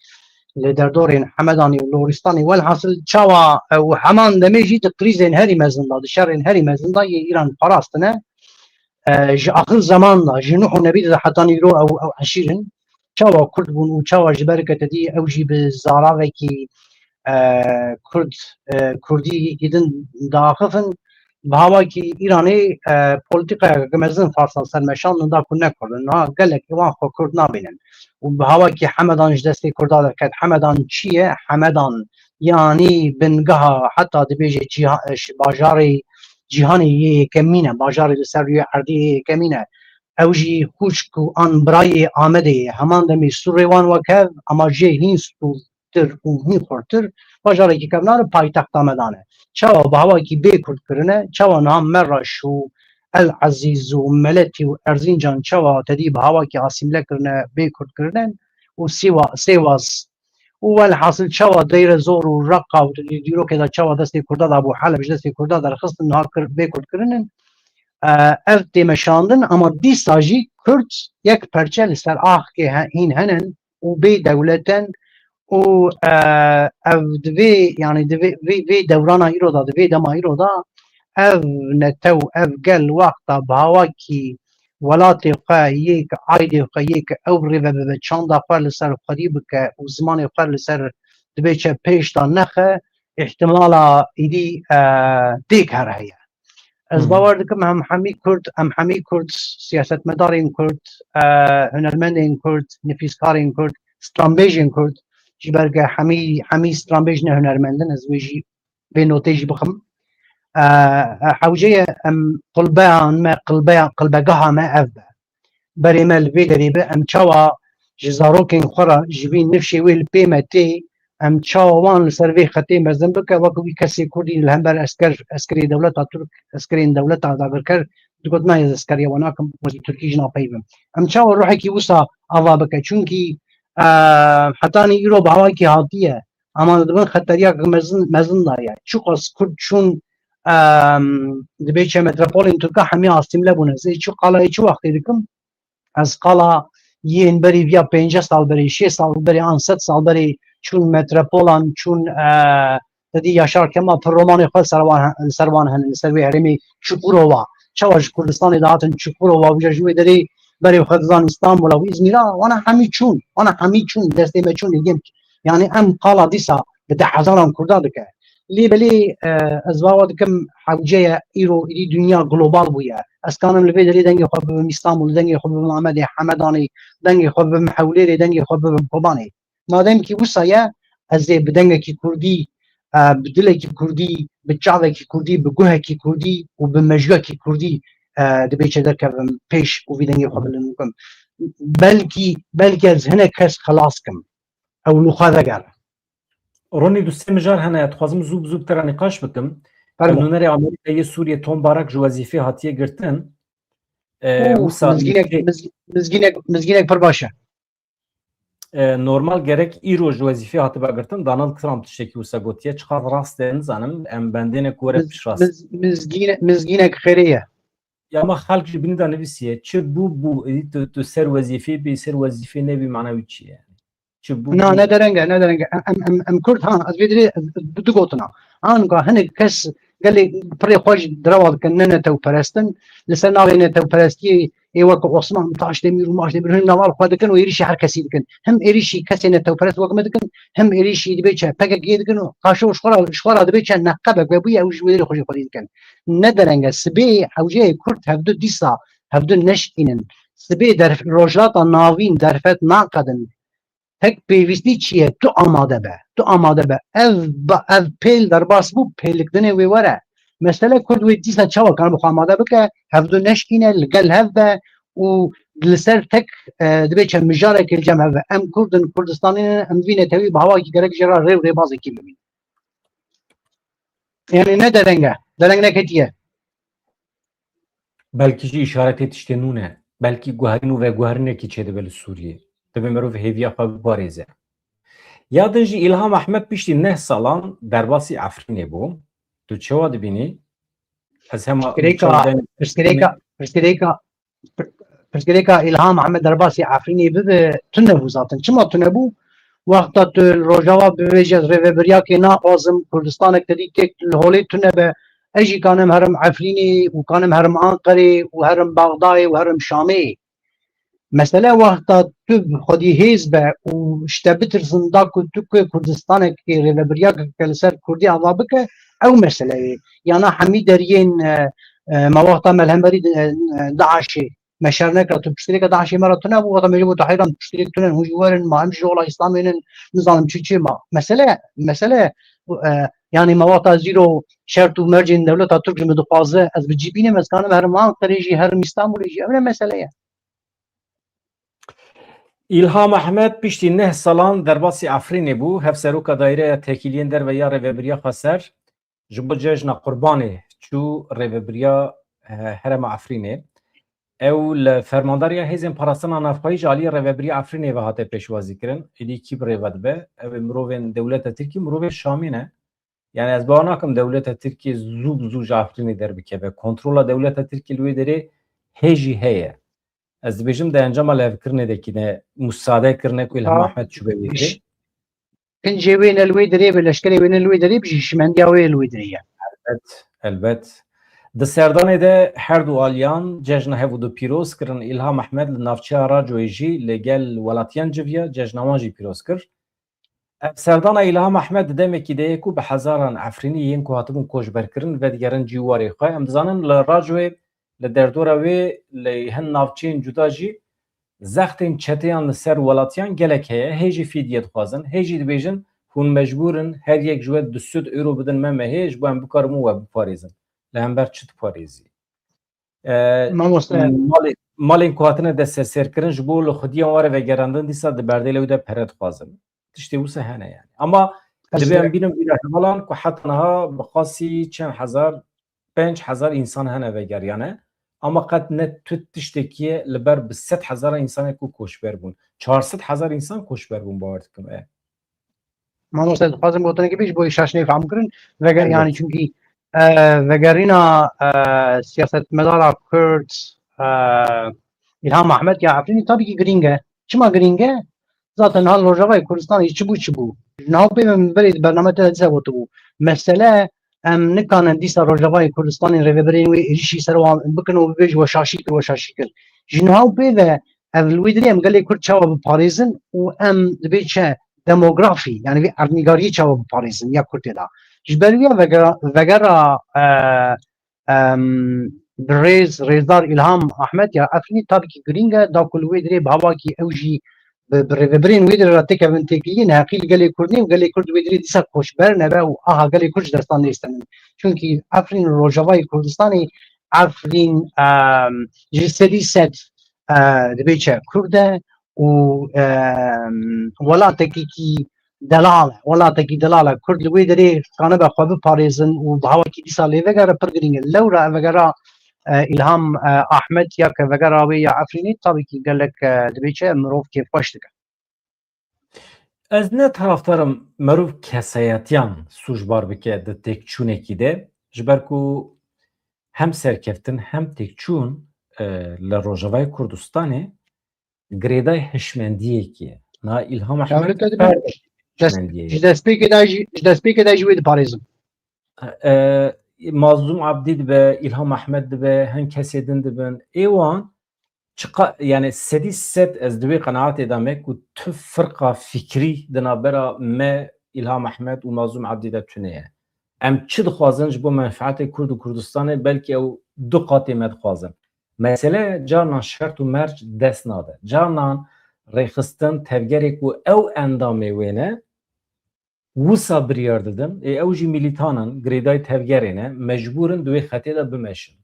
Li derdorên Hemedanê û Loristanê welhasil çawa, e, û heman demê jî di krîzên herî mezin de, di şerên herî mezin de yê Îran parastine. E, ji axir zeman de, ji Nuh û Nebî de hetanî îro ew, ew eşîr in. Çawa Kurd bûn û çawa ji ber ke te dî ew jî bi zaravekî, e, Kurd, e, Kurdî yekî din diaxifin, bi hawakî Îranê, e, polîtîkayeke mezin Farsan ser meşandin da ku ne Kurd in. Niha gelek wan xwe Kurd nabînin. Û bi hawakî Hemedan ji destê Kurda derket. Hemedan çi ye? Hemedan yanî bingeha heta dibêje cîha-, ş-, bajarê cîhanê yê yekemîn e, bajarê li ser rûyê erdê yê yekemîn e. Ew jî xwişk û an birayê Amedê ye. Heman demê sûrê wan wek hev, ama jê hîn stûrtir û hîn xurtir, bajarekî kevnar e, paytexta me dane. Çawa bi hawakî bê Kurd kirine, çawa niha Merraş û El Ezîz û Meletî û Erzincan çawa tedî bi hawakî asîmle kirine, bê Kurd kirine û Sîwa-, Sêwas û welhasil çawa Deyre Zor û Reqa û di dîrokê de çawa destê Kurda de bû, Heleb ji destê Kurda derxistin, niha kir, bê Kurd kirinin. E, ev tê meşandin, ama dîsa jî Kurd yek perçe li ser axkê he, hîn henin û bê dewlet in û, e, ev divê, yanî divê, vê, vê dewrana îro de, di vê dema îro de ev netew, ev gel wexta bi hawakî welatê xwe yê, ki aydê xwe yê, ki ew rêve bibe, çanda xwe li ser xwedî bike û zimanê xwe li ser dibê çe pêş de nexe, îhtimala êdî, e, têk here heye. Ez Hı hı. bawer dikim em hemî Kurd, em hemî Kurd, siyasetmedarên Kurd, e, hunermendên Kurd, nifîskarên Kurd, stranbêjên Kurd, ji ber ke hemî, hemî stranbêj ne hunermend in, ez wê jî vê notê jî bixim. E, e, hewce ye em qulbeyan me, qulbeya, qulbegaha me ev be. Berê me li vê derê be, em çawa ji zarokên xwe re, ji vî nifşê wê li pê me tê, em çawa wan li ser vê xetê mezin bike, wek wî kesê Kurdî li hember esker, eskerê dewleta Tirk, eskerên dewleta dagirker, digot, "Na, ez eskeriya we nakim, ez bi Tirkî jî napeyivim." Em çawa ruhekî wisa ava bike? Çunkî, e, hetanî îro bi awakî hatiye, ama di bin xeteriyek mezin, mezin de ye. Çiqas Kurd çûn, em, dibê çe metropolên Tirka hemî asîmle bûne. Zê çi qalayê çi wextê dikim? Ez qala yên berî viya pênceh sal berê, şêst sal berê an sed sal berê çûn metropolan, çûn, e, te dî Yaşar Kemal pir romanê xwe li ser wan, li ser wan hene, li ser wê herêmê Çukurova. Çawa ji Kurdistanê dihatin Çukurova, wîja ji wê derê berê xwe dizan Îstanbula û Îzmîra, wana hemî çûn, wana hemî çûn, destê me çûn, li yêm. Yani em qala dîsa bi deh hezaran Kurda dike. Lê belê, e, ez bawer dikim hewce ye, îro êdî dinya global bûye. Ez kanim li vê derê dengê xwe bibim Îstanbul, dengê xwe bibim Amedê, Hemedanê, dengê xwe bibim Hewlêrê, dengê xwe bibim Kobanê. Madem ki wisa ye, ez ê bi dengekî Kurdî, e, bi dilekî Kurdî, bi çavekî Kurdî, bi guhekî Kurdî û bi mejiyekî Kurdî, e, dibê çe derkevim pêş û vî dengê xwe bilind bikim. Belkî, belkî ez hinek kes xelas kim. Ew li xwe vegere. Ronî, du sê mijar hene, dixwazim zû bi zû bi te re nîqaş bikim. Fermo. Nûnerê Amerîkayê yê Sûriyê Tom Barak ji wezîfê hatiye girtin. E, Oo, wisa mizgînek, nûnerê miz-, mizgînek, mizgînek pir baş e. E, normal gerek îro ji wezîfê hatibe girtin. Donald Trump tiştekî wisa gotiye. Çiqas rast e nizanim. Em bendêne ku were Miz-, piştrast. Miz-, mizgîne-, mizgînek xêrê ye. Ya ma xelk ji binî de nivîsiye. Çi bû bû. Êdî tu, tu ser wezîfê bî, ser wezîfê nebî, mana wî çi ye? Çi bû Na, bû. Ne dereng e, ne dereng e. Em, em, em, em Kurd, ha, ez vê dirê, ez, ez bi du gotina. Anka hinek kes gelê pirê xwe ji derewa dikin, ne netewperest in. Li ser navê netewperestiyê ê wek Osman Taşdemîr û Maşdemîr hin nava li xwe dikin û êrîşî her kesî dikin. Him êrîşî kesê netewperest wek me dikin, him êrîşî dibê çe P K K dikin û qaşo ji xwe re, ji xwe re dibê çe neqebek webûye, ew ji wê derê xwe jî xwedî dikin. Ne dereng e, sibê hewceyê Kurd hevdu dîsa, hevdu neşkînin. Sibê derf-, Rojhilata Navîn derfet naqedin. Tek pêwîstî çi ye? Tu amade be. Tu amade be. Ev ba-, ev pêl derbas bû, pêlikdinê wê were. Mesele Kurd wê dîsa çawa kane bi xwe amade bike? Hevdu neşkîne, li gel hev be û li ser tek, e, dibê çend mijareke li cem hev be. Em Kurd in, Kurdistanî ne, em vî netewî bi hawakî gerek jê re rê û rêbazekî bibînin. Yani ne dereng e. Dereng neketiye. Belkî jî îşaretê tiştê nû ne. Belkî guherîn û veguherînekî çêdibe li Sûriyê. Divê mirov hêviya xwe biparêze. Ya din jî Îlham Ehmed piştî neh salan derbasî Efrînê bû. Tu çawa dibînî? Ez hema Pirsgirêka, çawa dayne- pirsgirêka, pirsgirêka, pirsgirêka Îlham Ehmed derbasî Efrînê bibe, tune bû zaten. Çima tune bû? Wexta tu li Rojava bibêje, ez rêvebiryakê naxwazim, Kurdistanek te dî têk li holê tune be, ez jî kanim herim Efrînê û kanim herim Anqerê û herim Baxdayê û herim Şamê. Mesele wexta tu bi xwedî hêz be û ji te bitirsin da ku tu ku Kurdistanekê rêvebiryakeke li ser Kurdî ava bike, ew mesele ye. Yana hemî deriyên, e, e, me wexta me li hemberî, e, e, DAIŞê me şer nekira, tu piştgirêka DAIŞê me re tune bû, wexta me jî got, heyran piştgirêk tune, hûn jî werin, ma em jî ola Îslamê ne, nizanim çi çi ma. Mesele, mesele, e, yani me wexta zîro şert û mercên dewleta Tirk ji min dixwaze, ez bi cî bînim, ez kanim herim Anqerê jî, herim Îstanbulê jî, ew ne mesele ye. Îlham Ehmed piştî neh salan derbasî Efrînê bû, hevseroka Daîreya Tekîliyên Derve ya Rêvebiriya Xweser ji bo Cejna Qurbanê çû rêvebiriya, eh, Herêma Efrînê. Ew li Fermandariya Hêzên Parastina Navxweyî ji aliyê Rêvebiriya Efrînê ve hate pêşwazîkirin. Êdî kî bi rê ve dibe? Ew ê mirovên dewleta Tirkî, mirovên Şamê ne. Yani ez bawer nakim dewleta Tirkiyê zû bi zû ji Efrînê derbikeve. Kontrola dewleta Tirkiyê li wê derê hê jî heye. Ez dibêjim di encama lihevkirinê de kî ne musade kirine ku Îlham Ha, Ehmed çûbe wê derê. Kincê wê ne li wê derê be, leşkerê wê ne li wê derê be, jî şimendiya wê li wê derê ye. Elbet, elbet. Di serdanê de her du aliyan cejna hev û du pîroz kirin. Îlham Ehmed li navçeya Racoyê jî li gel welatiyan civiya, cejna wan jî pîroz kir. Ev serdana Îlham Ehmed di demekî de ye ku bi hezaran Efrînî yên ku hatibûn koçberkirin vedigerin cîwarê xwe. Em dizanin li Racoyê, li derdora wê, li hin navçeyên cuda jî zextên çeteyan li ser welatiyan gelek heye. Hê jî fîdye dixwazin, hê jî dibêjin, hûn mecbûr in her yek ji we du sed euro bidin me mehê, ji bo em bikarin we biparêzin. Li hember çi diparêzî? E, Mamoste. malê-, malên ku hatine desteserkirin ji bo li xwediyan were vegerandin, dîsa di berdêla wî de pere dixwazin. Tiştê wisa hene yani. Ama Ez dibe em bînin vîra hevalan ku heta niha bi qasî çend hezar, pênc hezar însan hene vegeriyane. Ama qet ne tu tiştekî ye li ber bi sed hezara însanê ku koçber bûn. Çar sed hezar însan koçber bûn, bawer dikim. E. Mamoste, dixwazim gotinekî bêj bo şaş neyfam kirin. Veger, Elbet. yani çünkü, e, vegerîna, e, siyasetmedara Kurd, e, Îlham Ehmed ya Efrînî tabii ki girîng e. Çima girîng e? Zaten hal Rojavayê Kurdistanê çi bû, çi bû. Ji niha pê ve min berê di bername te de dîsa gotibû. Mesele em nikanin dîsa Rojavayê Kurdistanê rêvebirên wê êrîşî ser wan bikin û bibêj we şaşî kir, we şaşî kir. Ji niha pê ve ev li wê dirê em gelê Kurd çawa biparêzin û em dibê çi demografî, yani vê erdnîgariyê çawa biparêzin ya Kurtê de. Ji ber wî ya vegera, vegera, e, em, birêz, rêzdar Îlham Ahmet ya Efrînî tabii ki girîng e, da ku li wê dirê bi hawakî ew jî bi, bi rêvebirên wê dirê re têkevin têkiliyên heqî li gelê Kurdî û gelê Kurd wê dirê dîsa koçber nebe û aha gelê Kurd ji destan nêstenin. Çunkî Efrîn Rojavayê Kurdistanê Efrîn, em, ji sedî sed, e, dibê çi Kurd e û, em, welatekî delal e, welatekî delal e. Kurd li wê derê kanibe xwe biparêzin û bi hawakî dîsa lê vegere pir girîng e. Lewra ev vegera, e, Îlham, e, Ahmet ya ke vegera wê ya Efrînê tabii ki gelek, e, dibê çi mirov kêfxweş dike. Ez ne taraftar im merov kesayetiyan sûcbar bike di têkçûnekî de, ji ber ku hem serkeftin hem têkçûn, e, li Rojavayê Kurdistanê girêdayî hişmendiyekî ye. Niha Îlham Ehmed Dewlete dibe. Ferdek Dest-, hişmendiyê ye. Ji destpêkê de jî, ji destpêkê de jî wê diparêzim. E, Mazlûm Abdî dibe, Îlham Ehmed dibe, hin kesê din dibin. Ê wan çiqa-, yani sedî sed ez di wê qenaatê de me ku tu firqa fikrî di navbera me, Îlham Ehmed û Mazlûm Abdî de tune ye. Em çi dixwazin ji bo menfaetê Kurd û Kurdistanê, belkî ew du qatê me dixwazin. Mesele carnan şert û merc dest nade. Carnan rêxistin tevgerê ku ew endamê wê ne, wisa biryar didin, ê ew jî milîtan in, girêdayî tevgerê ne, mecbûr in di wê xetê de bimeşin.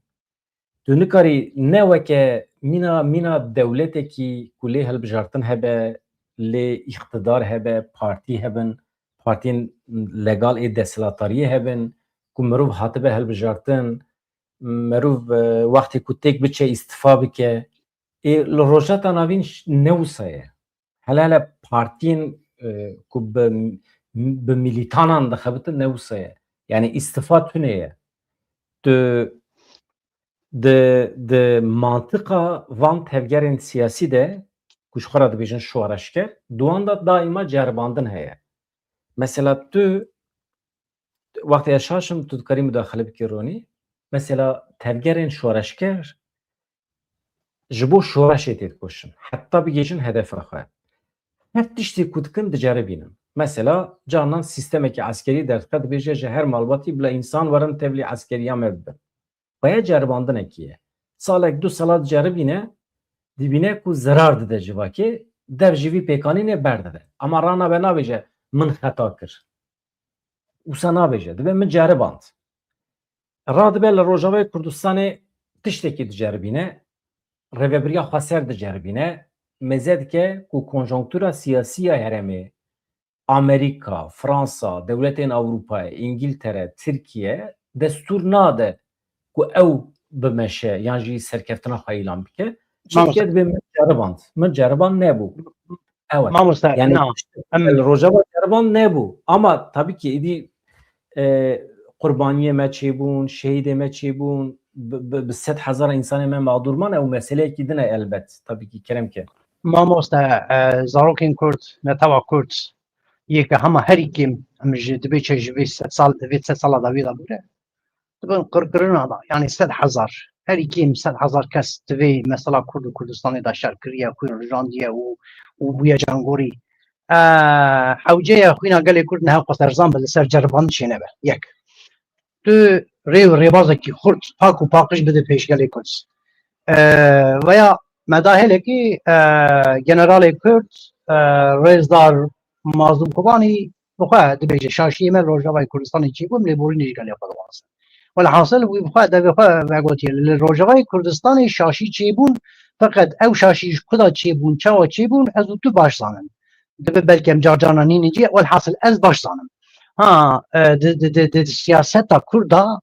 Tu nikarî ne weke mîna, mîna dewletekî ku lê hilbijartin hebe, lê îqtidar hebe, partî hebin, partiyên legal ê desthilatdariyê hebin, ku mirov hatibe hilbijartin, mirov, e, wextê ku têk biçe îstifa bike. Ê, li Rojhilata Navîn ş-, ne wisa ye. Hele hele partiyên, e, ku bi, bi milîtanan dixebitin ne wisa ye. Yani îstifa tune ye. Tu di, di mantiqa van tevgerên siyasî de ku ji xwe re dibêjin şoreşger, di wan de daîma ceribandin heye. Mesela tu, wextê ez şaş im, tu dikarî mudaxile bikî Ronî. Mesela tevgerên şoreşger ji bo şoreşê têdikoşin. Heta bigihîjin hedefa xwe. Her tiştê ku dikin diceribînin. Mesela carnan sîstemekî eskerî derdixe, dibêje ji her malbatî bila însan werin tevlî eskeriya me bibin. Xweye ceribandinekî ye. Salek du sala diceribîne, dibîne ku zerar dide civakê, dev ji vî pêkanînê berdide. Ama ranabe nabêje min xeta kir. Wisa nabêje, dibe min ceriband. Radibe li Rojavayê Kurdistanê tiştekî diceribîne, rêvebiriya xweser diceribîne, mêze dike ku konjonktura siyasî ya herêmê, Amerîka, Fransa, dewletên Ewropayê, Îngiltere, Tirkiye destûr nade ku ew bimeşe yan jî serkeftina xwe îlan bike. Çi Mamoste. dike dibe min ceriband. Min ceriband nebû. Evet. Mamoste, Yani na, işte, em li Rojava ceriband nebû. Ama tabii ki êdî, e, qurbaniyê me çêbûn, şehîdê me çêbûn, bi, bi, bi sed hezara însanê me mağdur man, ew meseleyekî din e elbet. Tabii ki kerem ke. Mamoste, e, zarokên Kurd, netewa Kurd, yê ke hema herî kêm, em ji dibê çe ji vê sed sal, vê sed sala dawî de bûre. Di bin qirkirina de, yanî sed hezar, herî kêm sed hezar kes di vê mesela Kurd û Kurdistanê de şer kiriye, xwîn rijandiye û, û bûye cangorî. E, hewce ye xwîna gelê Kurd niha xwe serzan be, li ser ceribandişê nebe. Yek. Tu rê û rêbazekî xurt, pak û paqij bide pêş gelê Kurd. E, veya me da hêlekî, e, generalê Kurd, e, rêzdar Mazlûm Kobanî bi xwe dibêje, şaşiyê me li Rojavayê Kurdistanê çêbû, em lêborînê ji gelê xwe dixwazin. Welhasil wî bi xwe devê xwe vegotiye, li Rojavayê Kurdistanê şaşî çêbûn, feqet ew şaşî ji ku da çêbûn, çawa çêbûn, ez û tu baş zanin. Dibe belkî em car carna nînin cî, welhasil ez baş zanim. Ha, e, di, di, di, di, di siyaseta Kurda,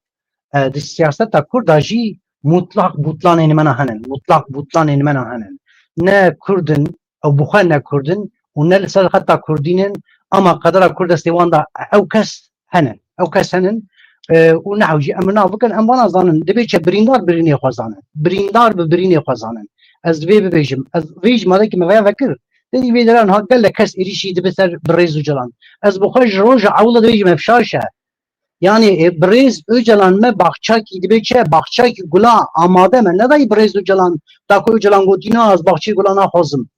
e, di siyaseta Kurda jî mutlaq butlanên me ne henin. Mutlaq butlanên me ne henin. Ne Kurd in, ew bi xwe ne Kurd in û ne li ser xeta Kurdî nin, ama qedera Kurd destê wan de ew kes henin. Ew kes henin, e, û nehew jî em nav bikin, em vana zanin. Dibê çi birîndar birînê xwe zanin. Birîndar bi birînê xwe zanin. Ez divê bibêjim. Ez vê ji malekî me veya vekir. Dê vê dera niha gelek kes êrîşî dibe ser birêz Ocalan. Ez bi xwe ji roja ewil de dibêjim ev şaş e. Yanî, e, birêz Ocalan me baxçakî dibe çi? Baxçakî gula amade me nedayî birêz Ocalan. Da ku Ocalan gotî, na, ez baxçeyê gula naxwazim.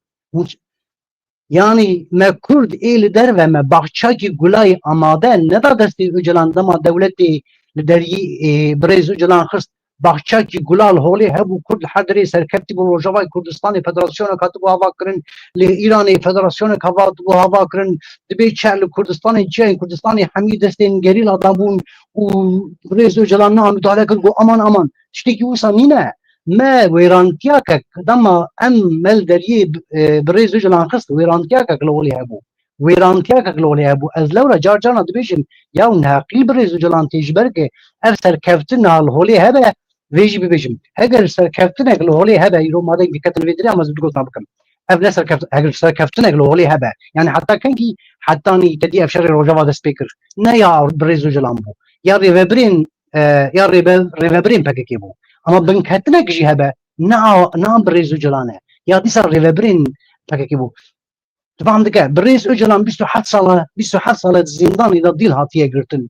Yanî me Kurd ê li derve me baxçakî gulayî amade neda destê Ocalan dema dewletê li deriyê, e, birêz Ocalan xist. Baxçakî gula li holê hebû, Kurd li her derê serkevtî bû, Rojavayê Kurdistanê federasyoneke hatibû hava kirin, li Îranê federasyonek hava hatibû hava kirin, dibê çi li Kurdistanê, çiyayên Kurdistanê hemî destên gerîla dabûn û birêz Ocalan niha müdahale kir, got, aman, aman, tiştekî wisa nîne. Me wêrantiyakek, dema em me li deriyê, e, birêz Ocalan xist, wêrantiyakek li holê hebû. Wêrantiyakek li holê hebû. Ez lewra car carna dibêjim, ya neheqî birêz Ocalan tê, ji ber ke ev serkeftina li holê hebe, vê jî bibêjim. Heger serkeftinek li holê hebe, îro madem diketin vê dirê, em ez bi gotina bikim. Ev ne serkeft-, heger serkeftinek li holê hebe, yani heta kengî, hetanî te dî ev şerê Rojava dest pê kir. Ne ya birêz Ocalan bû. Ya rêvebirên, e, ya rêve-, rêvebirên P K K bû. Ama binketinek jî hebe, ne a-, ne an birêz Ocalan e. Ya dîsa rêvebirên P K K bû. Tu fam dike, birêz Ocalan bîst û heft sala, bîst û heft sala di zindanê de dîl hatiye girtin.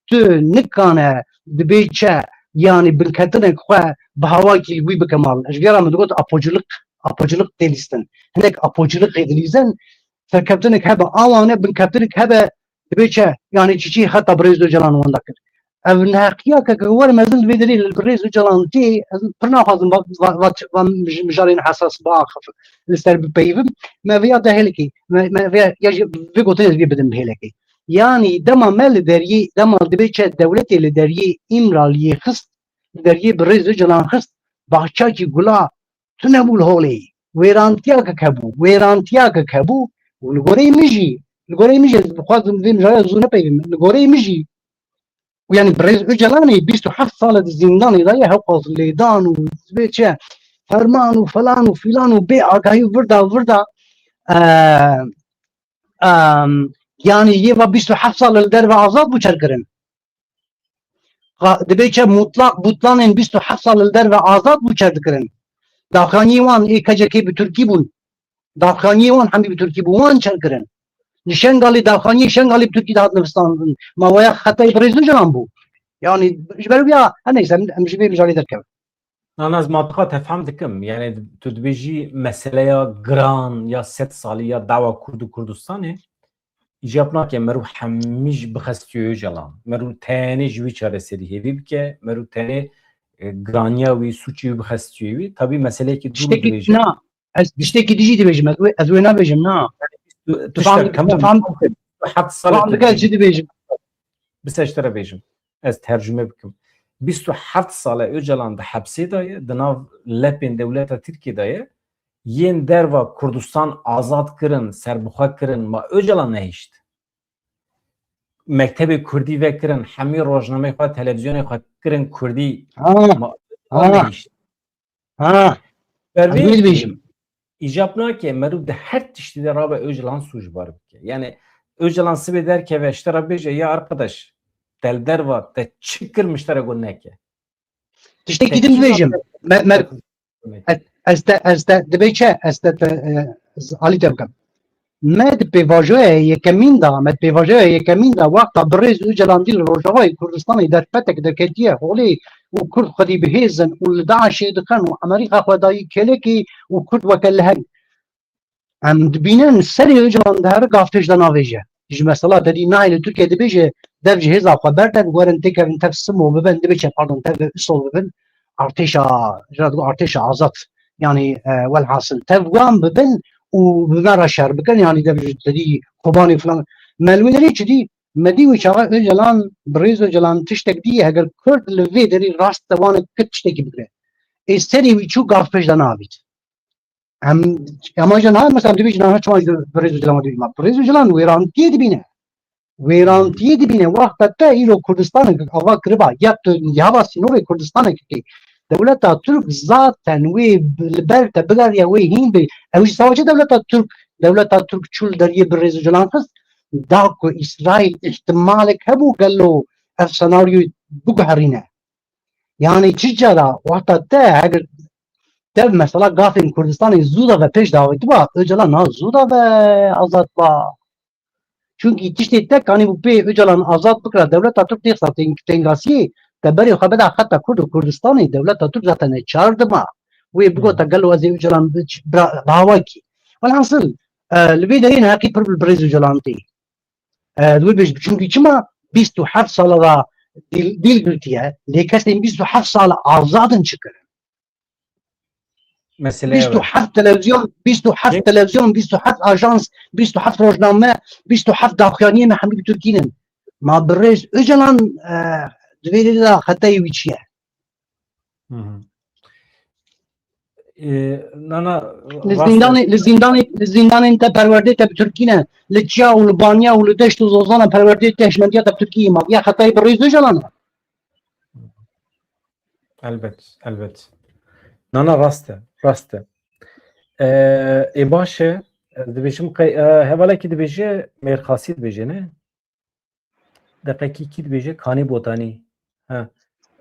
Tu nikane dibê çi, yanî binketinek xwe bi hawakî li wî bike mal. Ji vê re min digot apocilik, apocilik tê lîstin. Hinek apocilik xê dilîzin, serkeftinek hebe, awane binketinek hebe, dibê çi, yanî çiçî heta birêz Ocalan wenda kir. Ev neheqiyakeke wer mezin li vê derê li birêz Ocalan tê, ez pir naxwazim va, va, va, va mij-, mijarên hesas biaxifim, li ser bipeyivim. Me vêya de hêlekê, me, me vêya, ya ji vê gotinê ez vê bidim hêlekê. Yanî dema me li deriyê, dema dibê çi dewletê li deriyê Îmraliyê xist, li deriyê birêz Ocalan xist, baxçakî gula tune bû li holê. Wêrantiyakek hebû, wêrantiyakek hebû û li goreyê min jî, li goreyê min jî ez bixwazim vê mijarê zû nepeyivim. Li goreyê min jî û yanî birêz Ocalanê bîst û heft sal e di zindanê de ye, hewqas lêdan û dibê çi ferman û felan û filan û bê agahî û virda virda, e, e, yanî yê va bîst û heft sal li derve azad bû çerkirin. Qa-, dibê çi mutlaq butlanên bîst û heft sal li derve azad bû çer dikirin. Daxaniyê wan ê K C K bi Tirkî bûn. Daxaniyê wan hemî bi Tirkî bû, wan çer kirin. Li Şengalê daxaniyê Şengalê bi Tirkî dihat nivistandin. Ma waya xetayê birêz Ocalan bû. Yanî ji ber wî ya, her neyse, em, em ji vê mijarê derkevin. Nana, ez mantiqa te fehm dikim. Yani tu dibêjî meseleya giran ya sed salî ya dawa Kurd û Kurdistanê, îcab nake merû hemî jî bixestiyo Ocalan. Merû tenê ji wî çareserî hêvî bike, merû tenê, e, giraniya wî, sûcê wî bixestiyo wî. Tabî meseleyekî dûr û Tiştekî dirêj e. Na, ez tiştekî dijî dibêjim, ez wê, ez wê nabêjim, na. Tu, tu Tufan, şer, tamam. Tufan bikin. Heft sal Tufan tu bikin, dibêjim. Bise ji te re bêjim. Ez tercüme bikim. Bîst û heft sal e Ocalan di hepsê de ye, di nav lepên dewleta Tirkiyê de ye. Yên derva Kurdistan azad kirin, serbixwe kirin, ma Ocalan nehişt. Mektebê Kurdî vekirin, hemî rojnameyê xwe, televîzyonê xwe kirin Kurdî. Ha, Ma Ocalan ha, nehişt. Ha, Ber ez vê wê dibêjim. Îcab nake merû di her tiştî de rabe Ocalan sûcbar bike. Yani Ocalan sibê derkeve, ji te re bêje, ya arkadaş, te li derva te çi kir, min ji te re got neke. Tiştekî Te din çi bibêjim. Me, me, Te ez, ez te, ez te, dibê çi? Ez te, te, e, ez alî te bikim. Me di pêvajoya yekemîn de, me di pêvajoya yekemîn de wexta birêz Ocalan dî li Rojavayê Kurdistanê derfetek derketiye holê û Kurd xwedî bihêz in û li DAIŞê dixin û Amerîka xwe dayî kêlekê û Kurd weke leheng. Em dibînin serê Ocalan dihere gavtêş de navêje. Ji mesela te dî nayê li Tirkiye dibêje dev ji hêza xwe berdin, werin têkevin tev Simo bibin, dibêje pardon tev Isol bibin, artêşa, jira digo artêşa azad. Yanî e, welhasil tev wan bibin û bi me re şer bikin, yanî dev ji te dî Kobanê filan. Me li wê derê çi dî? Me dî wê çaxa Ocalan, birêz Ocalan tiştek dî, heger Kurd li vê derî rast de wan kir tiştekî bikire. Ê serê wî çû gavpêş de navît. Em, ama ji niha mesela dibêjin, niha çima ji Birêz Ocalan dibêjin? Ma Birêz Ocalan wêrantiyê dibîne. Wêrantiyê dibîne. Wexta te îro Kurdistanek ava kiriba, ya tu niha va sînorê Kurdistanek kê. Dewleta Tirk zaten wê bi-, li ber te bigeriya wê hîn bê. Ew jî savaşê dewleta Tirk, dewleta Tirk çû li deriyê Birêz Ocalan xist, da ku Îsraîl îhtimalek hebû gelo ev senaryoyê biguherîne. Yani çi cara wexta te heger te mesela gafên Kurdistanê zû de ve pêş davetiba, Ocalan na zû de ve azad ba. Çünkü tiştê te kanî bû pê Ocalan azad bikira, dewleta Türk dêxsa teng-, tengasiyê te berê xwe beda xeta Kurd û Kurdistanê, dewleta Türk zaten neçar dima. Wê bigota gelo ez ê Ocalan bi-, bira-, bi hawakî. Welhasil, e, li vê derê neheqî pir bi birêz Ocalan tê. E, li wir bêj, çünkü çima bîst û heft sala da dîl, dîl girtiye, lê kesên bîst û heft sala azad in çi kirin? Mesele bîst û heft televizyon, bîst û heft televizyon, bîst û heft ajans, bîst û heft rojname, bîst û heft daxuyaniyê me hemî bi Tirkî nin. Ma birêz Ocalan, e, di vê de xetayê wî çi ye? Hı hı. E, nana, li rast e. Zindanê, li zindanê, li zindanên te perwerdê te bi Tirkî ne. Li Çiya û li Banya û li Deşt û Zozana perwerdê te hişmendiya te bi Tirkî ye. Ma ya xetayê birêz Ocalan e. Elbet, elbet. Nana rast e, rast e. E, ê baş e, ez dibêjim qey-, e, hevalekî dibêje, Mêrxasî dibêje, ne? Deqekî kî dibêje? Kanî Botanî. Ha.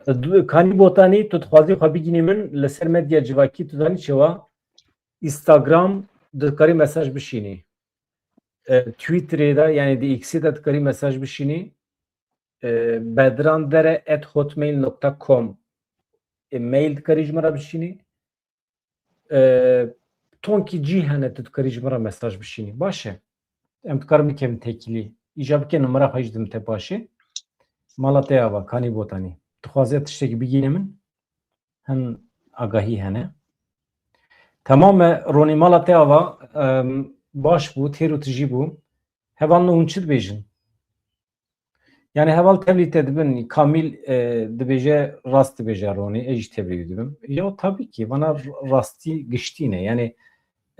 Du-, Kanî Botanî, tu dixwazî xwe bigînî min li ser medya civakî, tu zanî çewa? Instagram dikarî mesaj bişînî. E, Twitterê de, yani di X'ê de dikarî mesaj bişînî. E, bedrandere at hotmail nokta com. E, mail dikarî ji min re bişînî. E, tonkî cî hene, tu dikarî ji min re mesaj bişînî. Baş e. Em dikarin bikevin tekîlî. Îja bike numara xwe jî dim te paşê. Mala te ava, Kanî Botanî. Dixwaze tiştekî bigîne min? Hin agahî hene. Tamam e, Ronî, mala te ava, em, baş bû, têr û tijî bû. Hevalno hûn çi dibêjin? Yani heval tevlî te dibin, Kamîl, e, dibêje, rast dibêje Ronî, ez jî tevlî wî dibim. Ya tabii ki, vana r-, rastî giştî ne. Yani,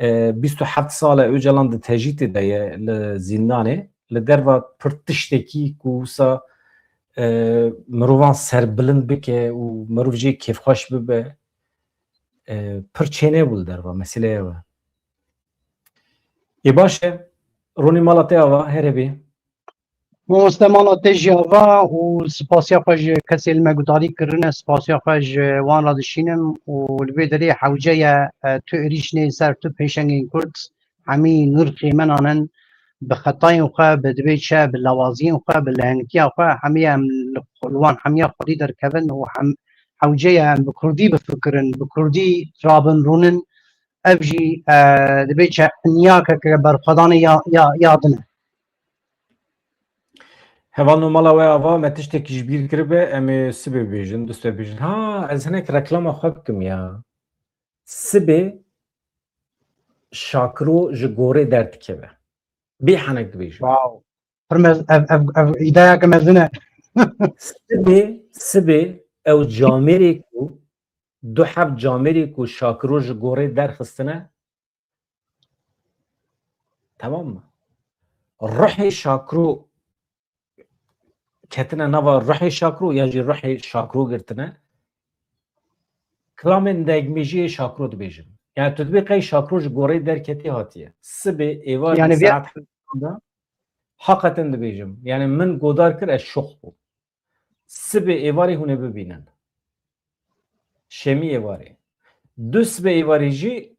e, bîst û heft sal e Ocalan di tecrîtê de ye li zîndanê. Li derva pir tiştekî ku wisa, e, mirovan serbilind bike û mirov jê kêfxweş bibe, e, pir çênebû li derva, mesele ew e. Ê baş e, Ronî, mala te ava, her hebî. Mamoste, mala te jî ava û spasiya xwe ji kesê li me guhdarî kirine, spasiya xwe ji wan re dişînim û li vê derê hewce ye, e, tu êrîş neyê ser tu pêşengên Kurd, hemî nirxê me nanin, bi xetayên xwe, bi dibê çi, bi lawaziyên xwe, bi lehengtiya xwe, hemî em li, li wan hemiya xwedî derkevin û hem hewce ye em bi Kurdî bifikirin, bi Kurdî rabin rûnin, ev jî, e, dibê çi, enyakeke berxwedanê ya, ya, ya din e. Hevalno, mala we ava, me tiştekî ji bîr kiribe, em ê sibê bêjin, dustê bêjin. Ha, ez hinek reklama xwe bikim ya. Sibê Şakiro ji gorê derdikeve. Bê henek dibêjim. Wow. Pir mez-, ev, ev, ev îdeyeke mezin e. Sibê, sibê ew camêrê ku, du heb camêrê ku Şakiro ji gorê derxistine, tamam mı? Ruhê Şakiro ketine nava ruhê Şakiro, yan jî ruhê Şakiro girtine. Kilamên degmêjiyê Şakiro dibêjim. Yani tu dibê qey Şakiro ji gorê derketî hatiye. Sibê êvar Yani vê- saet heft de haqeten dibêjim. Yani min godar kir, ez şox bûm. Sibê êvarê hûn ê bibînin. Şemî êvarê. Du sibê êvarê jî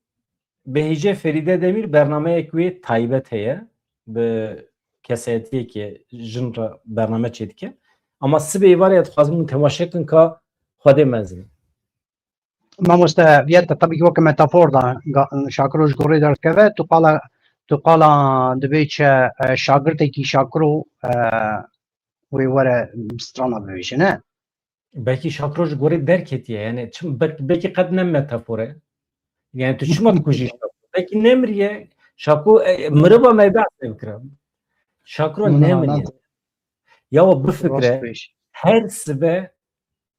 Behîce Ferîde Demîr bernameyek wê taybet heye. Bi kesayetiyekê jin re bername çêdike. Ama sibê êvarê ez dixwazim hûn temaşe kin ka Xwedê mezin. Mamoste, viye te tabii ki weke metafor da ga- Şakiro ji gorê derdikeve, tu qala tu qala dibê çi e, şagirtekî Şakiro e, wê were strana bibêje, ne? Belkî Şakiro ji gorê derketiye, yani çim bel- belkî qet ne metafor e. Yani tu çima dikujî Şakiro? Belkî nemiriye. Şakiro e, miriva me behs bikira. Şakiro Min nemiriye. anand. Ya wa Rast bifikre, bêj. her sibe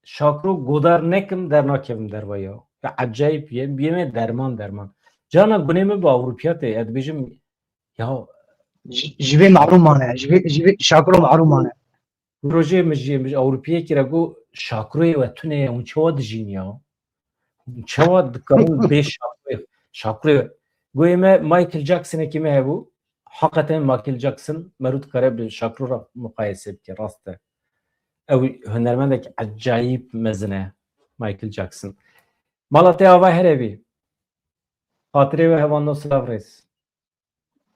Şakiro godar nekim dernakevim derva ya. Ya acayip ye, biyeme derman derman. Cana gunê min bi Ewropiyatê, ez dibêjim ya Ji ji vê mahrûmane, ji vê ji vê Şakiro mahrûmane. Projeyê min jî, min Ewropiyekî re got, Şakiroyê we tune ye, hûn çawa dijîn ya? Hûn çawa dikarin bê Şakiroyê? Şakiroyê we. Goyê me Michael Jacksonekî me hebû. Hakikaten Michael Jackson merû dikare bi Şakiro re muqayese bike, rast e. Ew hunermendek acayip mezin e Michael Jackson. Mala te ava here bî. Xatirê we hevalno, silav rêz.